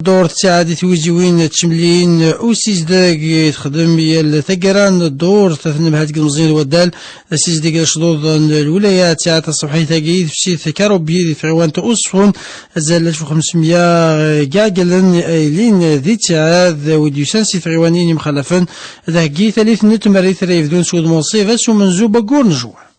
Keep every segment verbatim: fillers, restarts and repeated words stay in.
Ddurt ttiɛad i twiziwin d temlilin usizdeg i texdem yal taggara n ddurt, tanemhalt deg ilemẓiyen d waddal, asizdeg d acḍuḍ n lwilaya ttiɛad taṣebḥit-agi i tefsit Karubi di tɣiwant Uṣfun, azal alef u xemsemya iɛeggalen ay lin di ttiɛad, wid d-yusan si tɣiwanin yemxalafen, d aheggi talit n tmerrit ara yebdun s wudem uṣib ass umenzu n waggur n Jwan.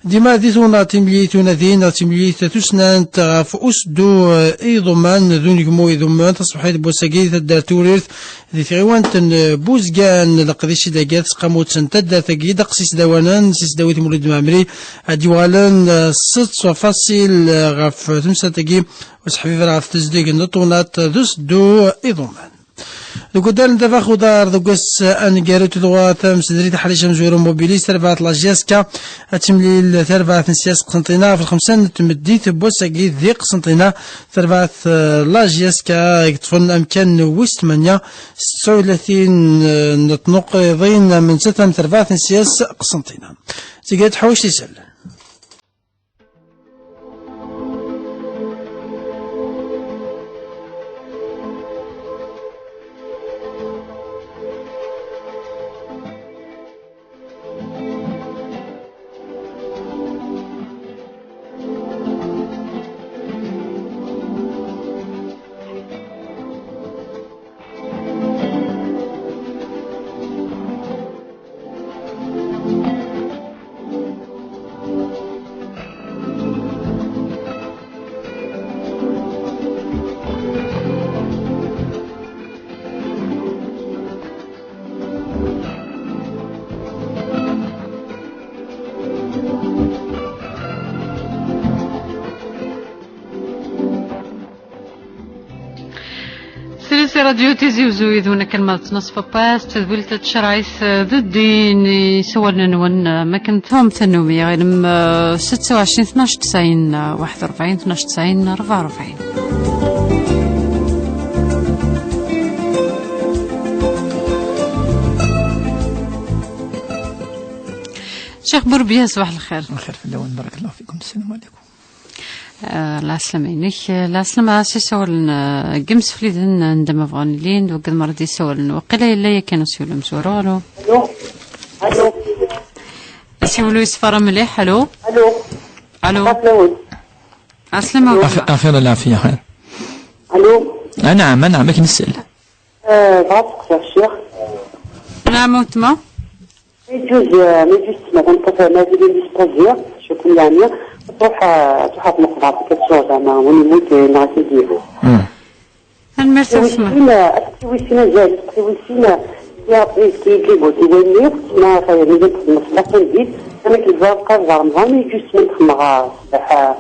Dima di tewnaḍ timlilit unadi neɣ timlilit tussnant ɣef useddu, eh, iḍumman d unegmu iḍumman taṣebḥit n wass-agi di taddart Tewrirt di tɣiwant n, eh, Buzgan, leqdic i d-heggat tseqqamut n taddart-agi d aqsis d awanen s isdawi Mulud Mɛemmri ad d-yuɣalen, eh, s ṣṣut faṣil, eh, ɣef temsalt-agi useḥbiber ɣef tezdeg n tewnaḍ d useddu iḍumman. Deg waddal n Dabax Uḍar, deg wass aneggaru n tuɣa tamsedrit Ḥric Amezwaru Mobilis, tarbaɛt la J S K, ad temlil tarbaɛt n Siyas Qsenṭina ɣef lxemsa n tmeddit n wass-agi di Qsenṭina, tarbaɛt, eh, la J S K i yeṭṭfen amkan wis tmanya, s tesɛa u tlatin n tnuqiḍin am nettat am terbaɛt n Siyas Qsenṭina. Tigi ad tḥewwes isallen. Srid si radyu Tizi Uzzu yid-wen akken ma d ttnaṣfa pas tadwilt n tcerɛit, eh, d ddin i sawal-nwen, eh, makken tawem tannumi, ɣilem, eh, setta u ɛecrin tnac tesɛin, eh, waḥed u rebɛin, tnac tesɛin rebɛa u rebɛin. Cheikh Bourbia, ṣbaḥ lxir. Lxir fell-awen, barakallahu fikum. Assalamu alaikum. Eh, lɛeslama-inek, eh, lɛeslama s isawalen, eh, n yimsefliden anda ma bɣan ilin, d wigad mara d-isawalen. Waqila yella yakan usiwel amezwaru, alo? Alo? Alo? Asiwel ur yeṣfara mliḥ, alo? Alo? Alo? Ɛeslama-inek. Ɛeslama-inek. Af-, affaire العافية خير. Alo? أنعم، أنعم، لكن نسأل. Eh, bɣiɣ ad steqsiɣ ccix. Nɛam, a weltma. Ma yeǧǧuẓ, eh, ma yeǧǧuẓ ssma tameṭṭut, ma tili indispozi, cukun yeɛni, ad truḥ, eh, ad truḥ ad tmuqel application, zeɛma win yemmut, eh, neɣ ad t-id-yaf. Mm. Tanemmirt a weltma. Tiwisin, eh, tiwisin azal, tiwisin, eh, ya Ṛebbi yefk-iyi-d ligut i wayen-nni, ma mazal txeddmeḍ ṣṣbeḥ tameddit, amek yeẓra lqaḍ d Remḍan, ma yeǧǧuẓ ssma ad xedmeɣ, eh, ṣṣbeḥ, eh,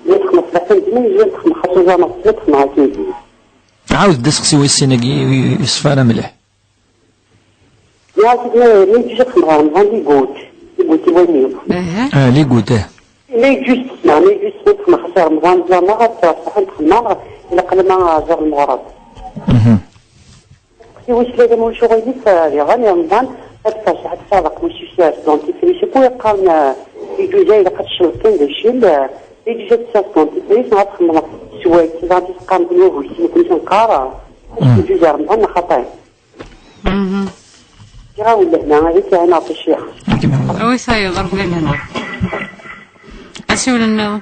ma xedmeɣ ṣṣbeḥ tameddit, ma yeǧǧuẓ ad xedmeɣ xas uẓameɣ ssma ad xedmeɣ akken. Ɛawed-d aseqsi wis sin-agi, ur yeṣfi ara mliḥ. Nniɣ-as-id ma, ma yeǧǧuǧ ad xedmeɣ ɣer Remḍan ligut, ligut i wallen-iw. Aha. Ah, ligut, eh. Ma yeǧǧuǧ ssma, ma yeǧǧuǧ ssma ad xedmeɣ xas ɣer Remḍan, zeɛma ad ttwaṣaḥen xedmeɣ, ilaq lama ẓer lmeɣreb. Mhm. Aseqsi wis tlata ma ulac aɣilif, eh, diɣen i Remḍan, ad tferṣeḥ, ad tferṣeḥ aqemmuc-is, eh, s dentifrice, akk yeqqaren, eh, yeǧǧuǧ-a ilaq ad tecleḍ kan d acil, eh, yeǧǧuǧ ad teffer s dentifrice, neɣ ad txedmeḍ s wayt, dɣa ad teqqaren d wawis, nekkni ad neqqar, eh, ad yeǧǧuǧ ɣer Remḍan neɣ xaṭi. Mhm. Ǧǧiɣ-awen lehna, ad k-iɛin Ṛebbi ccix. Awi tayeḍ, Ṛebbi lehna. Asiwel nniḍen.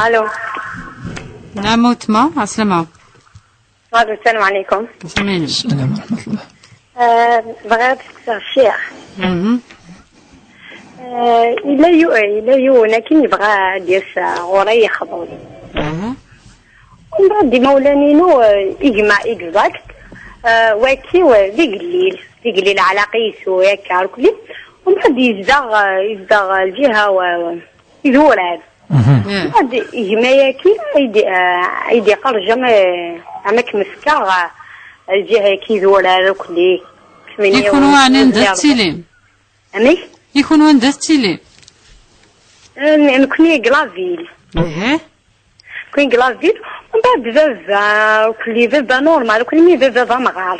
Alo. Nɛam a weltma, ɛeslama. Alo, السلام عليكم. Samiɛen. السلام ورحمة الله. Eh, bɣiɣ ad steqsiɣ ccix. Mhm. Eh, yella yu-, eh, yella yiwen akken yebɣa ad d-yas, eh, ɣur-i yexḍu. Aha. Umbeɛd imawlan-inu, eh, gma exact, eh, waki, eh, d igellil, d igellil ɛlaqi yesu yakka rkli. Umbeɛd yezdeɣ, eh, yezdeɣ, eh, lǧiha, eh, idurar. Mhm. Eh. Umbeɛd gma-yaki ay d-, eh, ay d-iqerrjem, eh, am akken mefkeɣ, eh, lǧiha-yaki idurar rkli. Ikun waɛni anda tettilim? Amek? Ikun wanda tettilim? Eh, nekkni deg la ville. Aha. Nekkni deg la ville. Mbeɛd baba, ukli baba normal, ukli mi baba d amɣar.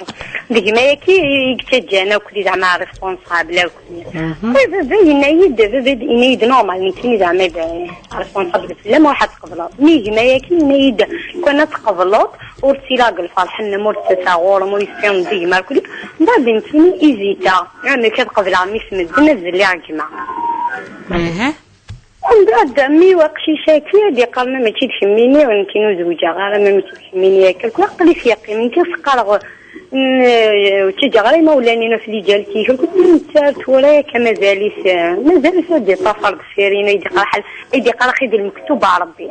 D gma-yaki i yettaǧǧan akli, zeɛma responsable akli. Wa baba yenna-yi-d, baba yenna-yi-d normal, nekkini zeɛma d responsable fell-am, ruḥ ad tqebleḍ. Mi gma-yaki yenna-yi-d, kwan ad tqebleḍ, ur ttili deg lferḥ-nnem, ur ttaseɣ ɣur-m, ur yessineḍ d gma akli. Mbeɛd nekkini izita, amek ad qebleɣ mmi-s medden ad zelliɣ gma. Mbeɛd, mi waqcic-agi ad iqqar ma mačči d kemmini, nekkini ur zewǧeɣ ara, ma mačči d kemmini akka. Aql-i s yeqqim, nekk s qqareɣ, n-, ur ttaǧǧaɣ ara imawlan-inu s liǧal-ik, ur ttara tura akka, mazal-it, mazal-it ad d-iṭṭafar deffir-inu, ay d-iqqar ḥal, ay d-iqqar axi d lmektub n Ṛebbi.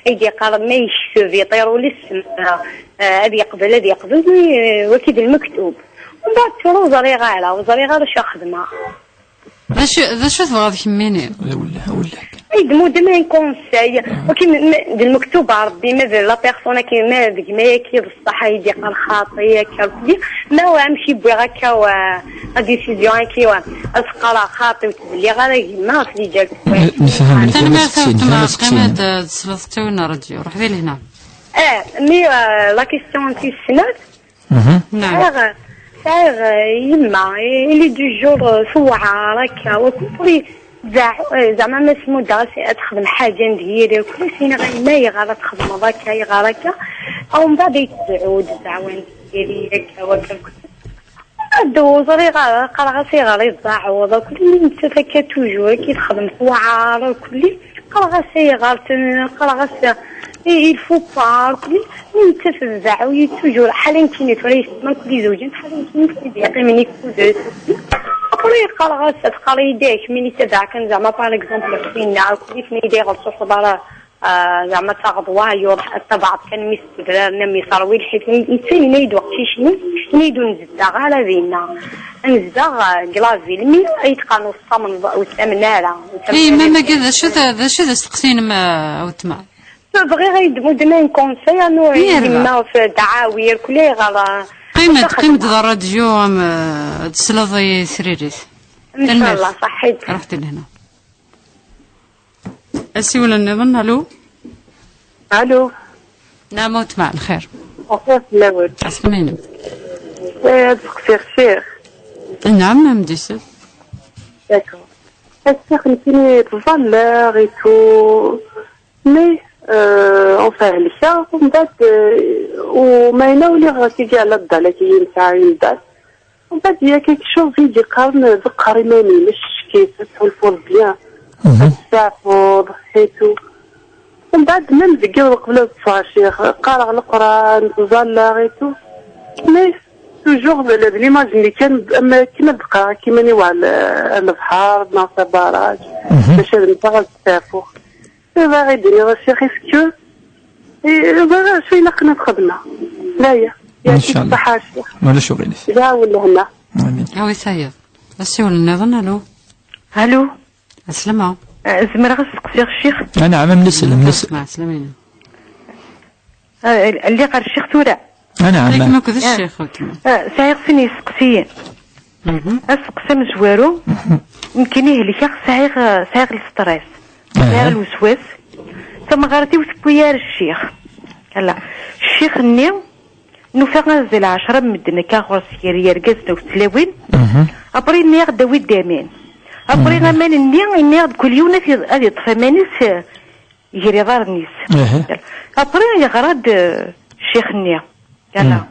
Ay d-iqqar ma yekteb iṭir ul-is, eh, ad yeqbel, ad yeqbel, mi, eh, waki d lmektub. Mbeɛd tura ur ẓriɣ ara, ur ẓriɣ ara acu xedmeɣ. D acu, d acu tebɣiḍ kemmini? D awellah, awellah kan. Ay d-muddem un conseil. Ok, m-, m-, d lmektub n Ṛebbi, ma d la personne-agi, ma d gma-yagi, d ṣṣeḥ ay d-iqqar xaṭi, akka, akk di, ma wa amek i wwiɣ akka, wa, la décision-agi, wa, ad s-qqareɣ xaṭi, ur ttbelliɣ ara gma, ɣef liǧal. N-, nefhem, nefhem. Tanemmirt a aseqsi, weltma, nefhem aseqsi. Qqim ad d-tesleḍ ttawin n ṛṛadyu. Ruḥ di lehna. Eh, mi, eh, la question tis snat, Mhm. Naɛam. Sɛiɣ, sɛiɣ, eh, yemma, eh, il est du genre, eh, tewɛer akka, wa kul ur i-, zeɛ-, eh, zeɛma ma s-muddeɣ-as ad texdem ḥaǧa n deg yiri, kul ass yenna-ɣ yemma ayɣer ad txedmeḍ akka, ayɣer akka, aw mbeɛd ay tzeɛɛu-d ddeɛwa n deg yiri akka, wa kul. Ad ur ẓriɣ ara, qqareɣ-as ayɣer i tzeɛɛuḍ, akk nettat akka toujours, akka i texdem tewɛer, akk qqareɣ-as ayɣer, qqareɣ-as, eh, il faut pas, akk nettat tzeɛɛu-yi toujours, ḥala nekkini tura yesma akk izewǧen, ḥala nekkini akk i d-yeqqimen i kudes. Après qqareɣ-as, teqqar-iyi-d, eh, kemmini tabaɛ kan, zeɛma par exemple, ɣef winna, akk i d-yeqqar ur tṛuḥeḍ ara, ah, zeɛma taɣeḍ wayeḍ, ttabaɛeḍ kan mi s-tebrar, nna mi terwi lḥif, netta yenna-yi-d weqcic-nni, yenna-yi-d ur nzeddeɣ ara dinna. Nezdeɣ, ah, deg la ville, mi ay d-qqaren ur tettamneḍ, ur tettamneḍ ara. Ur tettamneḍ ara. Ay, mamagi, d acu d, d acu d asteqsi-inem, ah, a weltma? Bɣiɣ ay d-tmuddem un conseil, anu, yemma ɣef ddɛawi, irkul ayɣer, ah, qqim-d, qqim-d d ṛṛadyu, am, ah, ad teslaḍ i tririt. Ncallah, ṣaḥit. Ruḥ di lehna. Asiwel nniḍen, alo? Alo. Naɛam, a weltma, lxir. Lxir fell-awen. Ɛeslama-inem. Eh, ad seqsiɣ ccix. Naɛam, am d-isel. D'accord. A ccix, nekkini ttẓallaɣ et tout. Mais, euh, enfin, helkeɣ, mbeɛd, euh, u ma yella uliɣ tigi ɛla ddal-agi i nesɛa mbeɛd. Mbeɛd, il y a quelque chose i d-yeqqaren ḍeqqer iman-im, ccek-it, ad tḥulfuḍ bien, ad testeɛfuḍ, et tout. Mbeɛd, même deg yiḍ qbel ad ṭṭseɣ, ccix, qqareɣ Leqran, ttẓallaɣ, et tout. Mais, toujours, d, d l'image-nni kan, am akken ad ḍeqqreɣ akka iman-iw ar l-, ar lebḥer, neɣ s abaraj, bac ad mmteɣ, ad steɛfuɣ. Bɣiɣ ad d-iniɣ a ccix, est-ce que, eh, bɣiɣ acu ilaqen ad xedmeɣ. Laya, ncallah. Ṣaḥa a ccix. Ulac uɣilif. Lɛawen lehna. Amin. Awi tayeḍ. Asiwel nniḍen, alo. Alo. Aslama. Eh, zemreɣ ad steqsiɣ ccix? Anɛam, am nesel, am nesel. Ɛeslama-inem. Eh, lliɣ ɣer ccix tura. Anɛam. Qqim akked ccix, a weltma. Eh, sɛiɣ sin yesteqsiyen. Mhm. Asteqsi amezwaru, nekkini helkeɣ, sɛiɣ, sɛiɣ lstres, sɛiɣ lweswas. Tamɣart-iw tewwi-yi ar ccix. Ala, ccix-nni, nufa azal ɛecra n medden akka ɣur-s, gar yergazen akked tlawin. Mhm. Après, nniɣ-d awi-d aman. Après, aman-nni, nniɣ-d kul yiwen ad y-, ad yeṭṭef aman-is, eh, gar iḍarren-is. Après, yeɣra-d, eh, ccix-nni. Ala.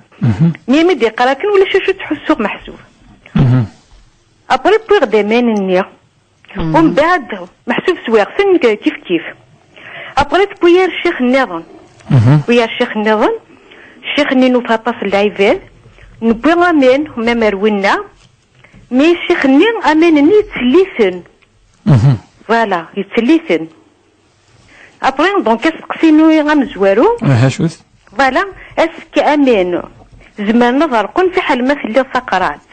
Mi, mi d-yeqqar akken, ulac acu ttḥussuɣ meḥsub. Après, wwiɣ-d aman-nni. Umbeɛd, meḥsub swiɣ-ten kif kif. Après, tewwi-yi ar ccix nniḍen. Tewwi-yi ar ccix nniḍen. Ccix-nni nufa aṭas n lɛibad. Newwi aman, même ar winna. Mais ccix-nni, aman-nni yettelliten. Voilà, yettelliten. Après, donc, asteqsi-nni amezwaru. Aha, acu-t? Voilà, est-ce que aman zemren ad ɣelqen fiḥel ma telliḍ taqerɛet?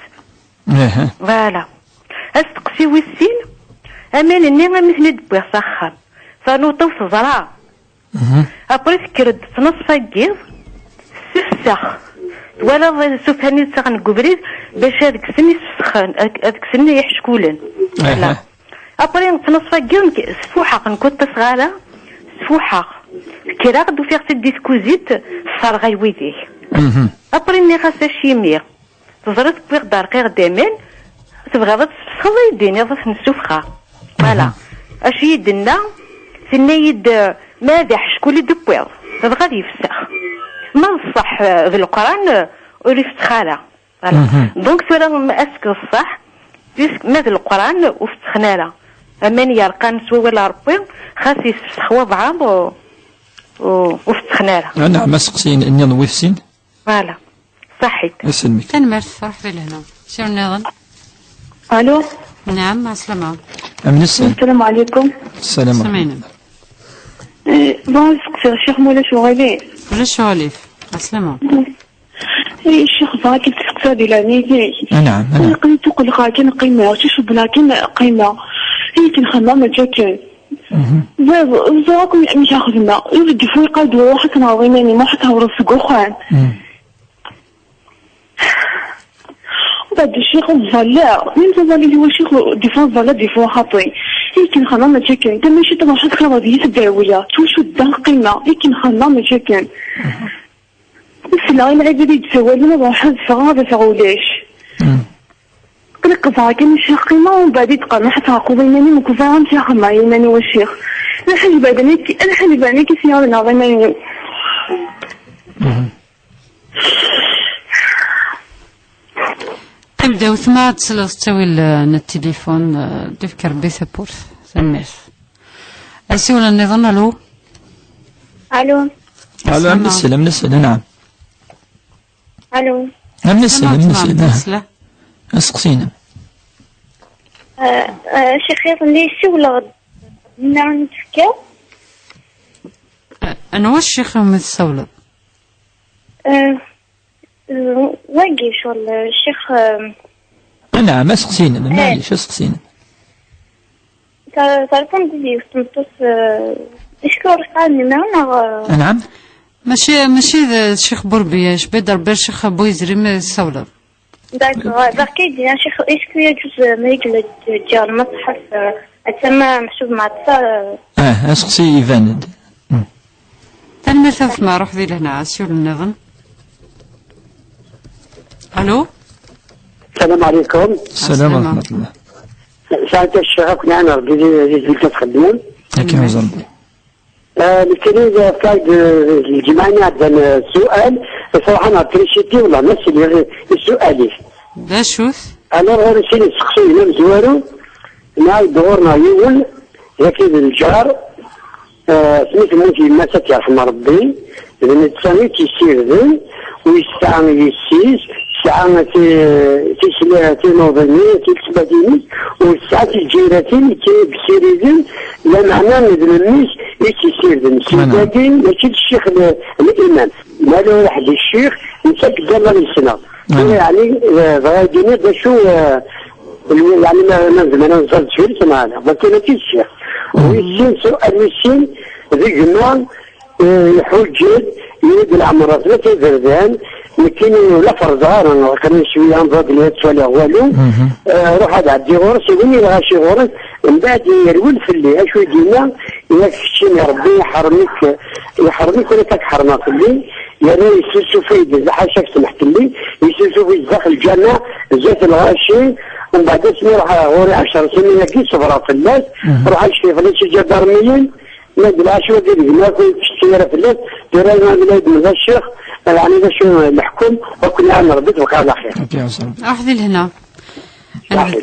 Voilà. Asteqsi wis sin, aman-nni amek ten-id-wwiɣ s axxam? Tanuṭ-iw teẓra. Après tekker-d tnaṣfa n yiḍ, tessefsex. Twalaḍ isufan-nni ttaɣen deg ubrid, bac ad kksen isefsexen, ad, ad kksen iḥeckulen. Voilà. Après, tnaṣfa n yiḍ, nekk sfuḥeɣ, nekk ur ṭṭiseɣ ara, sfuḥeɣ. Kkreɣ-d, ufiɣ-tt-id di tkuzit, tesserɣay wid-ik. Mhm. Après, nniɣ-as acimi. Teẓriḍ, wwiɣ-d, rqiɣ-d aman, tebɣiḍ ad tesfesxeḍ, ad yi-d-tiniḍ, ad ten-ssufɣeɣ. Voilà. Mhm. Acu i yi-d-tenna? Tenna-yi-d, ma d aḥeckul i d-tewwiḍ, dɣa ad yefsex. Ma d ṣṣeḥ, eh, d Leqran, eh, ur ifessex ara. Voilà. Mhm. Donc, tura, ma ass-k d ṣṣeḥ, puisque ma d Leqran ur fettxen ara. Aman yerqan s wawal n Ṛebbi, xas yessefsex wabɛaḍ, ur, ur, ur fettxen ara. Anɛam, aseqsi-nni n wid sin. Voilà. Ṣaḥit. Aselmek. Tanemmirt, truḥ di lehna. Siwel nniḍen. Allô. Naɛam, ɛeslama. Amnessin. Assalamu alaikum. Salam. Samaynam. Eh, bon, seqsiɣ ccix ma ulac uɣilif. Ulac uɣilif. Ɛeslama. Eh, ccix, bɣiɣ ad k-id-seqsiɣ di leɛnaya-k. Anɛam, anɛam. Aql-i tuqelqeɣ kan qqimeɣ, ttcewwleɣ kan qqimeɣ. Akken xemmeɣ mačči akken. Mhm. Bɣiɣ, ẓriɣ akk amek ara xedmeɣ. Ur d-ifu iqad ruḥ ad tenɣeḍ iman-im, ruḥ ad thawreḍ seg uxxam. Mhm. Mbeɛd ccix ẓẓalleɣ, même ẓẓalleɣ i wacix, des fois ẓẓalleɣ, des fois xaṭi. Akken xemmeɣ mačči akken. Tamacint ruḥ ad txaḍ deg-s ddawiya. Ttwacuddeɣ qqimeɣ. Akken xemmeɣ mačči akken. Ssneɣ i lɛibad i d-ssawalen ad ruḥeɣ ad ffɣeɣ, ad afeɣ ulac. Mm. Aql-i qeẓɛeɣ kan i ccix qqimeɣ, mbeɛd i d-qqaren ruḥ ad tɛaqbeḍ iman-im, nekk ẓriɣ amek ara xemmeɣ iman-iw a ccix. Lḥal bɛed nekk, lḥal bɛed nekk i s-yaɣ ad nɣeɣ iman-iw. Mhm. Qqim da wetma ad tesleḍ ttawil, eh, n tilifun, eh, d-ifk Rebbi tawwurt. Tanemmirt. Asiwel nniḍen, alo? Alo. Alo, am nesel, am nesel, naɛam. Alo. Am nesel, am nesel, naɛam. Aseqsi-inem. Eh, eh, Ccix, iḍelli ssiwleɣ-d, nniɣ-n tefka. Eh, anwa ccix umi tessawleḍ? Eh, eh, wagi, ccɣel, eh, ccix, eh, Anɛam, aseqsi-inem, eh, maɛlic, aseqsi-inem. Ta-, terfum-d yiwet tmeṭṭut, eh, est-ce que ur qqaren imir neɣ, eh? Anɛam? Mačči, mačči d Ccix Burbiya, icebbi-d Rebbi Ccix Bu Yizri mi tessawleḍ. D'accord. D'accord. Est-ce que yeǧǧuẓ, euh, ma yella ǧǧiɣ lmaṣḥaf, euh, atta ma meḥsub mɛeṭṭa, euh? Ah, aseqsi iban-d. Hmm. Tanemmirt a gma, ruḥ di lehna, asiwel nniḍen. Alo? السلام عليكم. السلام ورحمة الله. Sɛant ccix akk nɛan Rebbi di, di tbelt ad txeddmem. Akka, tanemmirt. Nekkini d-, d-, d lǧemɛa-nni iɛeddan, eh, sual, ṣṣraḥa neɣ trisiti, wallah ma sliɣ i, i sual-ik. D acu-t? Alors, ɣur-i sin iseqsiyen amezwaru, nɛawed ɣur-neɣ yiwen, dagi d lǧar, eh, asmi temmut yemma-s, ad tt-yerḥem Rebbi, d netta i tt-yessirden, u yesɛa yessi-s, tesɛa ti-, tisla-, tinuḍin-is, tilesbatin-is, u tesɛa tiǧiratin i tt-yessiriden, lameɛna d memmi-s i tt-yessirden. Seg dagi, mačči d ccix n, n liman. Ma la iruḥ di ccix, netta deg Allah yessneɣ. Tura, yeɛni, eh, bɣiɣ ad d-iniɣ d acu, eh, yeɛni, ma, ma nezmer ad nẓer deffir-s, neɣ ala. Mačči d ccix. Wis sin, sual wis sin, d gma, Eh, iḥuǧǧ-d, yenna-d leɛmer-as la taberdan, nekkini ur la ferrzeɣ ara, aql-i cwiya am bab la ttwaliɣ walu. Mhm. Eh, ruḥ ad ɛeddiɣ ɣur-s, win i lɣaci ɣur-s, mbeɛd yerwel fell-i, acu i d-yenna? Yak keččini Rebbi iḥerrem-ik, iḥerrem-ik, ur ak-ḥerrmeɣ fell-i, yerna yessusuf-iyi-d, lḥaca-k, smeḥ fell-i, yessusuf-iyi-d daxel lǧameɛ, zdat lɣaci, mbeɛd asmi ruḥeɣ ɣur-i ɛecṛa snin-agi, ṣebreɣ fell-as, mhm, ruḥ ad cfiɣ fell-as iǧadarmiyen, Ma d lɛac wagi d gma-k ur yettcetki ara fell-as, tura ma d la yedmez a ccix, yeɛni d acu leḥkem, ad ken-iɛan Rebbi, tebqa ɛla xir. Ad k-iɛass Rebbi. Ruḥ di lehna. Ad,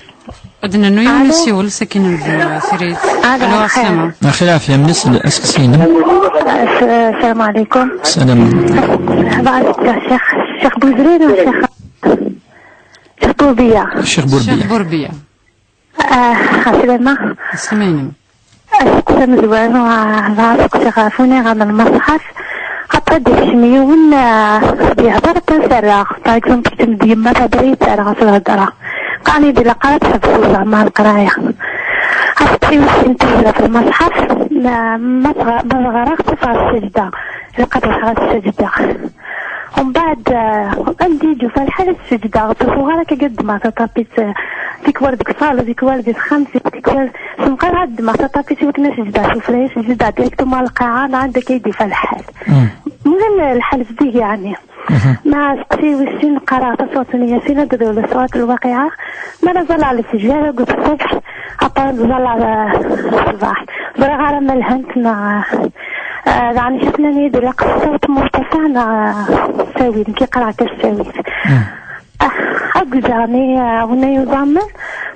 ad nennu yiwen usiwel, sakin nebdu, uh, tirit. Alo, alo, ɛeslama. Axir ɛafya, mnis aseqsi-inem. As-, السلام عليكم. السلام عليكم. Bɣiɣ ad ssqsiɣ ccix, ccix Buzrib neɣ ccix, ccix Burbiya? Ccix Burbiya. Ccix Burbiya. Ah, ɛeslama. Ɛeslama-inem. Aseqsi amezwaru, ah, dɣa aseqsi ɣef uniɣer n lmeṣḥaf. Xaṭer ad d-ikcem yiwen, ah, ad d-yehder, ad t-serreɣ. Par exemple, ktem-d yemma tabrit, serreɣ s lhedra. Qqaren-iyi-d ilaq ara tḥebseḍ zeɛma leqraya. Aseqsi wis sin, tazla f lmeṣḥaf, ma, ma teɣ-, ma ɣriɣ-tt, ffɣeɣ s ssejda. Ilaq ad ruḥeɣ ad ssejdeɣ. Umbeɛd, eh, anda i d-yufa lḥal ad sǧeddeɣ, ur tufiɣ ara akka ddmeɣ taṭapit, eh, tikwal deg ṣṣal, tikwal di texxamt, Semqar ad ddmeɣ taṭapit i wakken ad s-jebdeɣ sufella, ad s-jebdeɣ directement ɣer lqaɛa, neɣ anda akka i d-yufa lḥal. Mem lḥal zeddig yeɛni. Ma seqsi wis sin qqareɣ taṣurat n Yasin akked surat Lwaqiɛa, mi ara ẓalleɣ lefjer akked ṣṣbeḥ, après ad ẓalleɣ, eh, ṣṣbeḥ. Ẓriɣ ara ma lhant neɣ, eh, daɣen icafnan-iyi-d ilaq ṣṣut murtafaɛ neɣ, eh, s ttawil, nekk qqareɣ akka s ttawil. Ah, akked daɣen, eh, winna yuẓamen,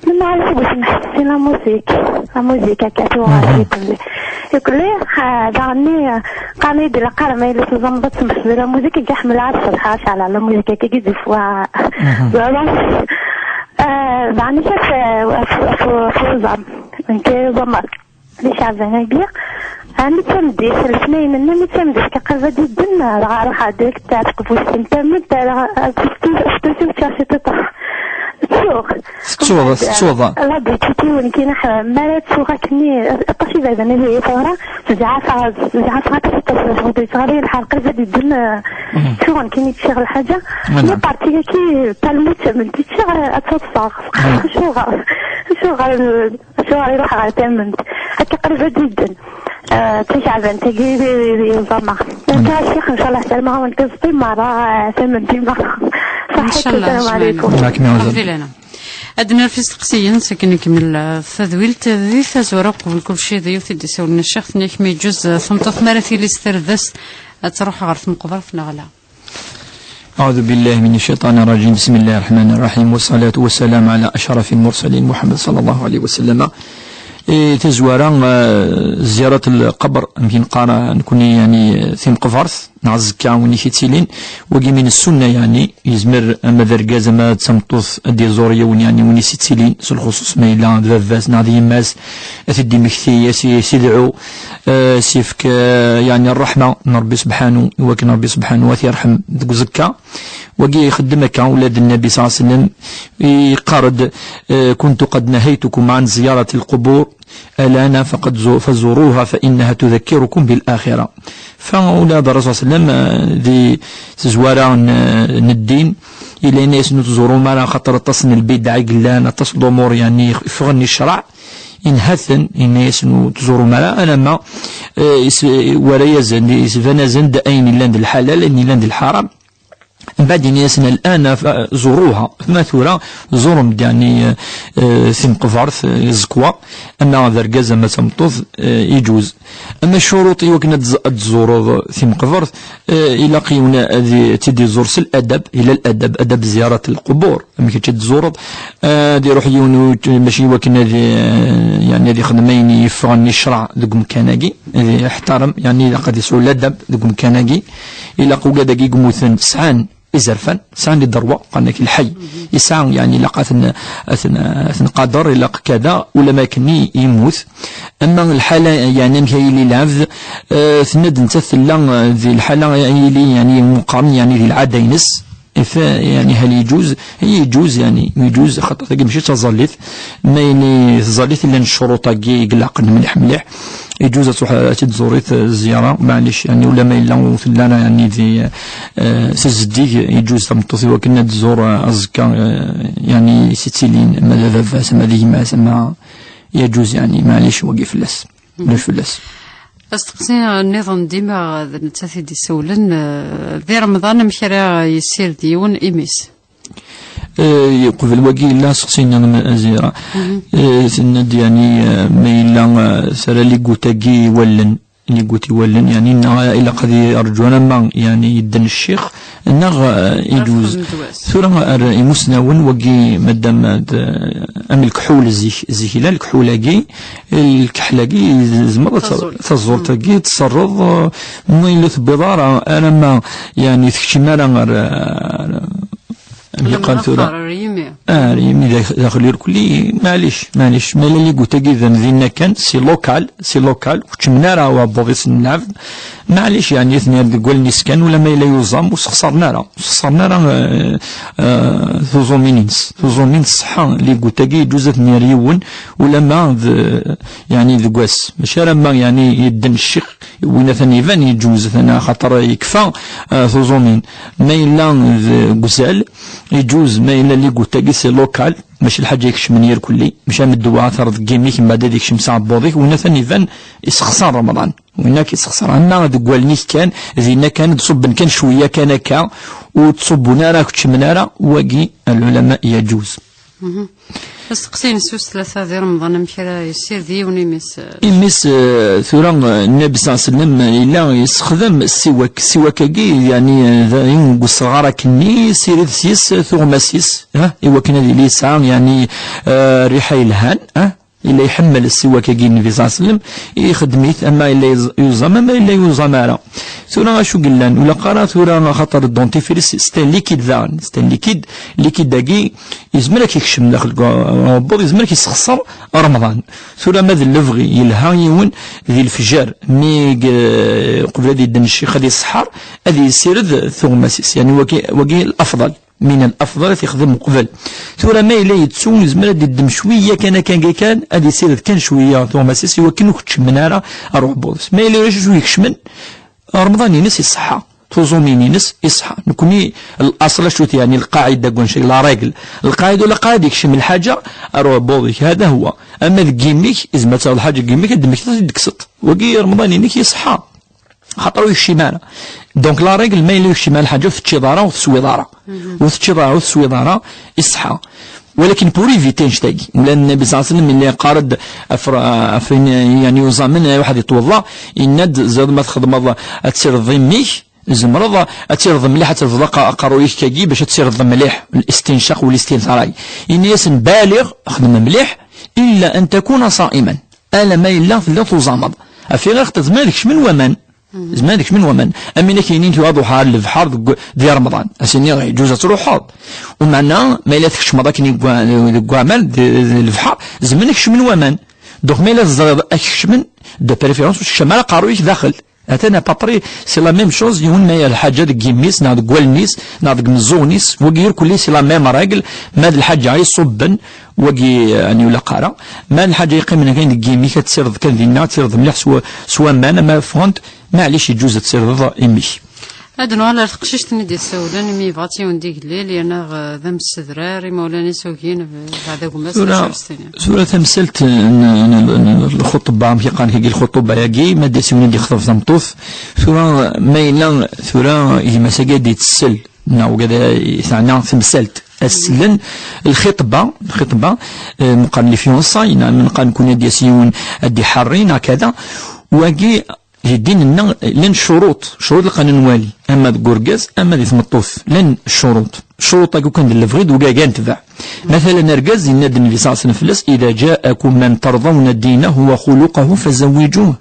mennaɣ ad seg wasmi ḥessin la musique, la musique akka tuɣal. Ikelli, ah, daɣen, eh, qqaren-iyi-d ilaq ara ma yella tuẓameḍ ad tmesleḍ la musique, akka ḥemmleɣ ad ceḍḥeɣ, ceɛleɣ la musique akka i d-yeffeɣ. Voilà. Eh, daɣen icaf, eh, f-, f-, f-, uẓam. Nekk uẓameɣ di Caɛban-agi. Ah, mi d tameddit, letnayen-nni, mi d tameddit, akka qrib ad d-idden, dɣa ruḥeɣ direct ar teqbuct n tamemt, ar, ar, ar, tettuɣ, tettuɣ. Tettuɣ, tettuɣ. La boutique-iw nekkini, mi ara ttuɣ akkenni, aṭas iberdan i d-iyi teɣra, zɛafeɣ, zɛafeɣ aṭas, aṭas, aṭas, yettɣari lḥal qrib ad d-idden, eh, ttuɣ nekkini ččiɣ lḥaǧa. Ma parti-agi, talmut d tamemt i ččiɣ, eh, ad taḍsa. Acuɣer? Acuɣer? Acuɣer i ruḥeɣ ɣer tamemt? Akka qrib ad d-idden. Ah, d taceɛbant-agi i, i, i uẓameɣ. Nekk a ccix, ncallah, ssarmeɣ-awen tiẓeṭṭin merra, ah, tamemt-im merra. Ṣaḥit, ncallah, sslam ɛlikum. Ad nerf isteqsiyen, sakin nkemmel, ah, tadwilt. Di tazwara, uqbel kulci, d yiwet i d-isawlen ccix, tenna-k ma yeǧǧuz, ah, tameṭṭut mi ara tili s tardast, ad truḥ ɣer tmeqbert neɣ ala? أعوذ بالله من الشيطان الرجيم. بسم الله الرحمن الرحيم. والصلاة والسلام على أشرف المرسلين محمد صلى الله عليه وسلم. إيه، tazwara, eh, زيارة القبر, amek i neqqar, eh, nekkni, yeɛni, eh, timeqbert, neɣ azekka, win i k-ittilin, wagi min ssunna, yeɛni, yezmer ama d argaz, ama d tameṭṭut, ad d-iẓur yiwen, yeɛni, win i s-ittilin, s lxuṣuṣ ma yella d baba-s neɣ d yemma-s, ad t-id-imekti, ad s-, ad s-idɛu, eh, ad s-yefk, eh, yeɛni, ṛṛeḥma n Ṛebbi subḥanu, i wakken Ṛebbi subḥanu ad t-yerḥem deg uẓekka. Wagi ixeddem akka, ula d Nnabi صلى الله عليه وسلم yeqqar-d, eh, كنت قد نهيتكم عن زيارة القبور، الآن فقد زو-، فزوروها فإنها تذكركم بالآخرة. Fa ula d Ṛṛasul صلى الله عليه وسلم, eh, di tezwara n, n ddin, yella yenna-yasen ur tẓurum ara, axaṭer aṭas n lbidɛa i yellan, aṭas n lumuṛ, yeɛni, yeffɣen i ccreɛ, inha-ten, yenna-yasen ur tẓurum ara, alamma, eh, is-, wara-yasen, isban-asen-d ayen yellan d lḥalal, ayen yellan d lḥaram. Mbeɛd yenna-yasen, الآن ف-، زوروها, ma tura ẓurem-d, yeɛni, eh, timeqbert, eh, iẓekwa, ama d argaz, ama d tameṭṭut, eh, iǧuz. Ama ccuruṭ i wakken ad tz-, ad tẓureḍ timeqbert, eh, ilaq yiwen ad i-, ad tt-id-iẓur s ladab, ila ladab, adab ziyarat lqubur, amek ad tt-id-tẓureḍ, eh, ad iruḥ yiwen u-, mačči i wakken ad i-, yeɛni ad ixdem ayen yeffɣen i ccreɛ deg umkan-agi, ad iḥtarem, yeɛni ilaq ad yesɛu ladab deg umkan-agi, ilaq ugad-agi i yemmuten sɛan izerfan, sɛan les droits, qqaren-ak lḥay. Yesɛa, yeɛni, ilaq ad ten-, ad ten-, ad ten-qader, ilaq kada, ula ma akken i yemmut. Ama lḥala, yeɛni, amek ay yili lɛebd, eh, tenna-d nettat tella, eh, di lḥala ay yili, yeɛni, meqqaren, yeɛni, di lɛada-ines. If, yeɛni, hal yeǧuz? Yeǧuz, yeɛni, yeǧuz, xaṭer tagi mačči d taẓallit. Ma yili tẓallit, llan ccuruṭ-agi i ilaqen mliḥ mliḥ. Yeǧuz ad tṛuḥ, ad tt-id-tẓur i tẓeyra, maɛlic, yeɛni, ula ma yella ur tella ara, yeɛni, di, eh, s zeddig, yeǧuz tameṭṭut i wakken ad tẓur, eh, aẓekka, eh, yeɛni, i s-ittilin, ma d baba-s, ma d gma-s, ma yeǧuz, yeɛni, maɛlic, wagi fell-as. Ulac fell-as. Asteqsi nniḍen dima d nettat i d-isawlen, eh, di Remḍan amek ara yessired yiwen imi-s? Eh, qbel wagi yella aseqsi nniḍen a Zira. Eh, tenna-d, yeɛni, eh, ma yella, eh, terra ligut-agi i wallen, ligut i wallen, yeɛni, neɣ ilaq ad yerǧu alamma, yeɛni, yedden ccix, neɣ, eh, iǧuz. Tura ar imusnawen wagi, madam, d, eh, am lekḥul zik, zik yella lekḥul-agi, lkeḥl-agi, tzemreḍ ad t-, taẓurt-agi, tserreḍ, eh, ma yella tebbiḍ ara, alamma, yeɛni, tekcim ara ar, ar, amek yeqqar tura? Ar yimi. Ah, ar yimi, dak-, daxel irkelli, maɛlic, maɛlic. Ma yella ligut-agi d dinna kan, c'est local, c'est local, ur keččmen ara uɛebbuḍ-is n lɛebd, maɛlic, yeɛni, atni ar deg wallen-is kan, ula ma yella yuẓam, ur sexṣaren ara, ur sexṣaren ara, eh, eh, tuẓumin-ines. Tuẓumin ṣṣeḥḥa, ligut-agi yeǧuz ad ten-yerr yiwen, ula ma d, yeɛni, deg wass. Mačči ara ma, yeɛni, yedden ccix, win atan iban yeǧuz, atan axaṭer yekfa, eh, tuẓumin. Ma yella deg uzal, Iǧuz ma yella ligut-agi c'est local, mačči lḥaǧa ikecmen irkelli, mačči am ddwa ad terreḍ deg imi-k, mbeɛd ad ikcem s aɛebbuḍ-ik, win atan iban isexṣar Remḍan. Win akk isexṣar. Ama deg wallen-ik kan, dinna kan, d-ṣubben kan cwiya kan akka, ur ttṣubbun ara, ur keččmen ara, wagi, lɛulama, yaǧuz. Asteqsi-ines wis tlata di Remḍan, amek ara yessired yiwen imi-s? Imi-s, eh, tura, eh, Nnabi صلى الله عليه وسلم yella yessexdam ssiwak. Ssiwak-agi, yeɛni, eh, d yiwen n usɣar akkenni, sired s-yes, eh, tuɣmas-is, eh, i wakken ad yili yesɛa, yeɛni, eh, rriḥa yelhan, eh, yella iḥemmel ssiwak-agi n Nnabi صلى الله عليه وسلم, ixeddem-it, ama yella yuz-, yuẓam, ama yella yuẓam ara. Tura acu yellan? Ur ilaq ara tura, axaṭer dentifrice c'est un liquide daɣen, c'est un liquide, liquide-agi yezmer ad k-ikcem daxel deg uɛebbuḍ, yezmer ad k-yessexṣer Remḍan. Tura ma d lebɣi yelha yiwen di lefjer, mi g-, qbel ad yedden ccix ad yesseḥar, ad yessired tuɣmas-is. Yeɛni wagi, wagi lafḍal. من الأفضل ad t-yexdem uqbel. Tura ma yella yettu, yezmer ad yeddem cwiya kan, akka kan, ad yessired kan cwiya tuɣmas-is, i wakken ur keččmen ara ar uɛebbuḍ-is. Ma yella ulac acu ikecmen, Remḍan-ines iṣeḥḥa, tuẓumin-ines iṣeḥḥa. Nekni, الأصل acu-t, yeɛni, lqaɛida deg wannect-agi, la règle. Lqaɛida, ur ilaq ara ad ikcem lḥaǧa ar uɛebbuḍ-ik, هذا هو. Ama deg imi-k, yezmer ad taɣeḍ lḥaǧa deg imi-k, ad d-temmektiḍ, ad d-tekkseḍ. Wagi, Remḍan-inek iṣeḥḥa. Xaṭer ur yekcim ara. Donc, la règle, ma yella ur yekcim ara lḥaǧa, ur teččiḍ ara, ur teswiḍ ara. Ur teččiḍ ara, ur teswiḍ ara, iṣeḥḥa. Walakin pour éviter annect-agi, ula Nnabi صلى الله عليه وسلم yella yeqqar-d ɣef, ɣef, yeɛni, uẓamen, ay waḥed yettweḍḍa, yenna-d, ziɣ ma txedmeḍ ad tirreḍ imi-k, tzemreḍ ad tirreḍ mliḥ, ad terfdeḍ aqa-, aqerruy-ik kagi bac ad tirreḍ mliḥ, الاستنشاق والاستنثار-agi. Yenna-yasen, baliɣ, xdem mliḥ, إلا أن تكون صائما. Ala ma yella telliḍ tuẓameḍ. Af iɣiɣ tezmer ad kecmen waman. Zman deg kecmen waman. Am win ak-yinin tura ad ruḥeɣ ar lebḥer deg, di Remḍan. As-iniɣ, yeǧuz ad truḥeḍ. Umeɛna, ma yella tkecmeḍ akken deg wa-, deg waman, di, di lebḥer, zemren ad kecmen waman. Donc, ma yella teẓriḍ ad kecmen, de préférence, ur tkecmem ara aqerruy-ik daxel. Atan à peu près, c'est la même chose, yiwen ma yella lḥaǧa deg yimi-s, neɣ deg wallen-is, neɣ deg imeẓẓuɣen-is, wagi irkelli c'est la même règle, ma d lḥaǧa iṣubben, wagi, eh, ur ilaq ara. Ma d lḥaǧa yeqqimen kan deg yimi-k, ad tessireḍ kan dinna, ad tessireḍ mliḥ s wa-, s waman, ama ffɣent, maɛlic, yeǧuz ad tessirdeḍ imi-k. Ad nuɣal ar teqcict-nni d-yessawlen, imi yebɣa-tt yiwen d igellil, yerna, eh, d amsedrar, imawlan-is ugin, eh, beɛda gma-s, tura, acu s-tiniḍ? Tura tamsalt n, n, n, n lxuṭba, amek i qqaren kagi lxuṭba-yagi, ma d-yas yiwen ad yexṭeb tameṭṭut, tura ma yella, tura gma-s-agi ad d-yettsel, neɣ wigad, eh, teɛna temsalt, ad sellen, lxiṭba, lxiṭba, eh, meqqar les fiançailles, neɣ meqqar nekni ad d-yas yiwen ad d-iḥerri, neɣ kada, wagi, di ddin-nneɣ llan ccuruṭ, ccuruṭ ilaq ad nwali, ama deg urgaz, ama di tmeṭṭut, llan ccuruṭ. Ccuruṭ-agi kan d lebɣi d ugaga n tbeɛ. Matala, argaz, yenna-d Nnbi ṣalla Llahu ɛalayhi wa sallam fell-as, إذا جاءكم من ترضون دينه وخلقه فزوجوه.